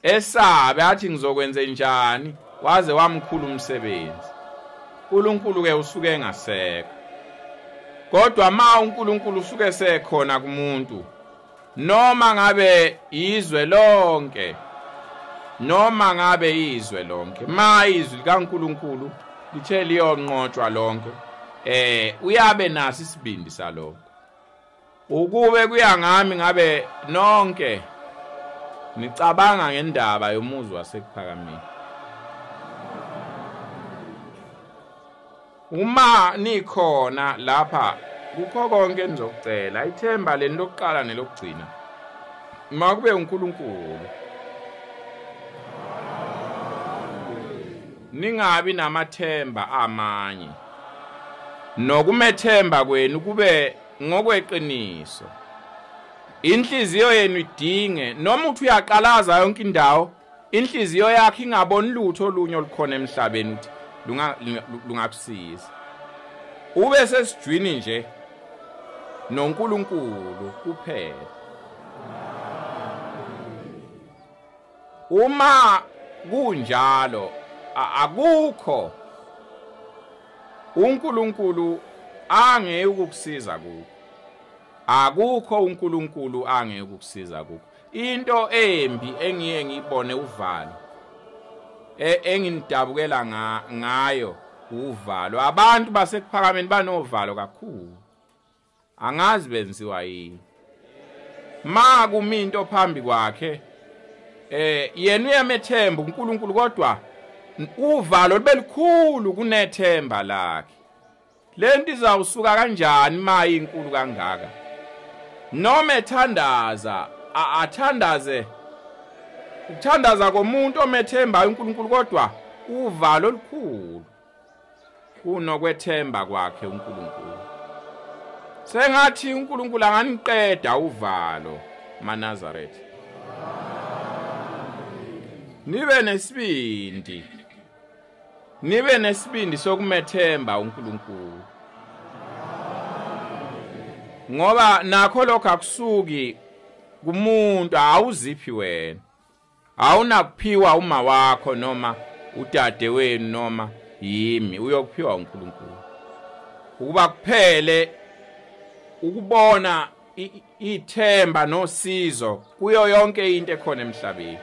esabe athi ngizokwenza njani, waze wamkhulu umsebenzi. uNkulunkulu ke usuke engasekho. Kodwa ma uNkulunkulu usuke sekhona kumuntu, noma ngabe izwe lonke, noma ngabe izwe lonke, ma izwi likaNkulunkulu lithe liyonqotshwa lonke, uyabe naso isibindi salokho. Ukube kuya ngami ngabe nonke nicabanga ngendaba yomuzi wasekuphakameni. Uma nikhona lapha kukho konke enizokucela, ithemba leni lokuqala nelokugcina makube uNkulunkulu. Ningabi namathemba amanye, nokumethemba kwenu kube ngokweqiniso. Inhliziyo yenu idinge, noma uthi uyaqalaza yonke indawo, inhliziyo yakhe ingaboni lutho olunye olukhona emhlabeni ukuthi lungakusiza. Ube sesijwini nje noNkulunkulu kuphela. Uma kunjalo akukho uNkulunkulu angeke ukukusiza kukho. Akukho uNkulunkulu angeke ukukusiza kukho. Into embi engiye ngiyibone uvalo, enginidabukela ngayo uvalo. Abantu basekuphakameni banovalo kakhulu, angazi benziwa yini. Ma kumi into phambi kwakhe, yena uyamethemba uNkulunkulu, kodwa uvalo libe likhulu kunethemba lakhe. Lento izawusuka kanjani ma inkulu kangaka? Noma ethandaza, athandaze ukuthandaza komuntu omethembayo uNkulunkulu, kodwa uvalo olukhulu kunokwethemba kwakhe uNkulunkulu. Sengathi uNkulunkulu anganiqeda uvalo maNazaretha. Nibe nesibindi, nibe nesibindi sokumethemba uNkulunkulu, ngoba nakho lokho akusuki kumuntu. Awuziphi wena, awunakuphiwa uma wakho noma udade wenu noma yimi, uyokuphiwa uNkulunkulu. Ukuba kuphele ukubona ithemba nosizo kuyo yonke into ekhona emhlabeni.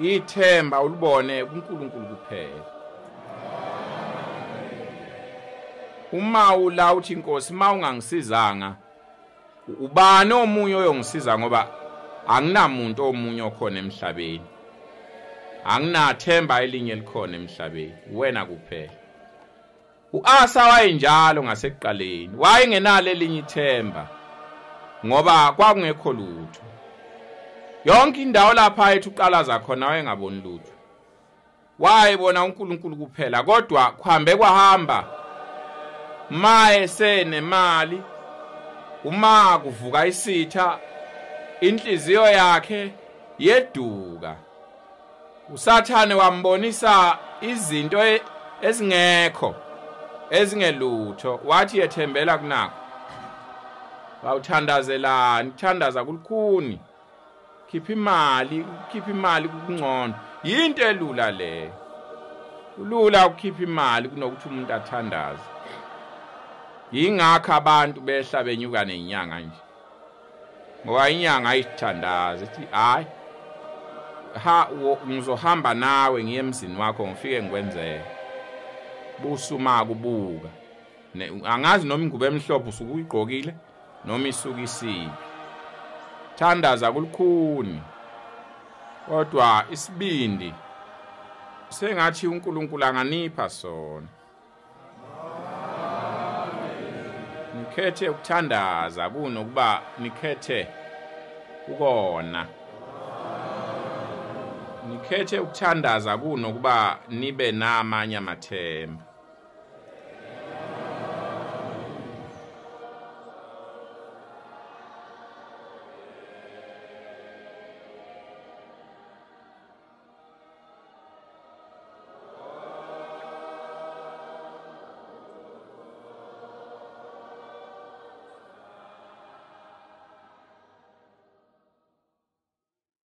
Ithemba ulibone kuNkulunkulu kuphela. Uma ula uthi Inkosi, uma ungangisizanga, ubani omunye oyongisiza? Ngoba anginamuntu omunye okhona emhlabeni, anginathemba elinye elikhona emhlabeni, wena kuphela. uAsa wayenjalo ngasekuqaleni, wayengenalo elinye ithemba ngoba kwakungekho lutho. Yonke indawo lapha ayethi uqalaza khona wayengaboni lutho, wayebona uNkulunkulu kuphela. Kodwa kuhambe kwahamba, maye senemali, uma kuvuka isitha, inhliziyo yakhe yeduka. uSathane wambonisa izinto ezingekho, ezingelutho, wathi yethembela kunakho. Wawuthandazelani? Thandaza kulukhuni, khipha imali, khipha imali kungcono. Yinto elula le, kulula ukukhipha imali kunokuthi umuntu athandaze. Yingakho abantu behla benyuka nenyanga nje, ngoba inyanga ayithandazi, ithi hayi ha ngizohamba nawe ngiye emzini wakho ngifike ngikwenzele. Busuma kubuka, angazi noma ingubo emhlophe usuke uyigqokile noma isuke isiphi. Thandaza kulukhuni, kodwa isibindi sengathi uNkulunkulu anganipha sona. Nikhethe ukuthandaza kunokuba nikhethe ukona. Nikhethe ukuthandaza kunokuba nibe namanye amathemba.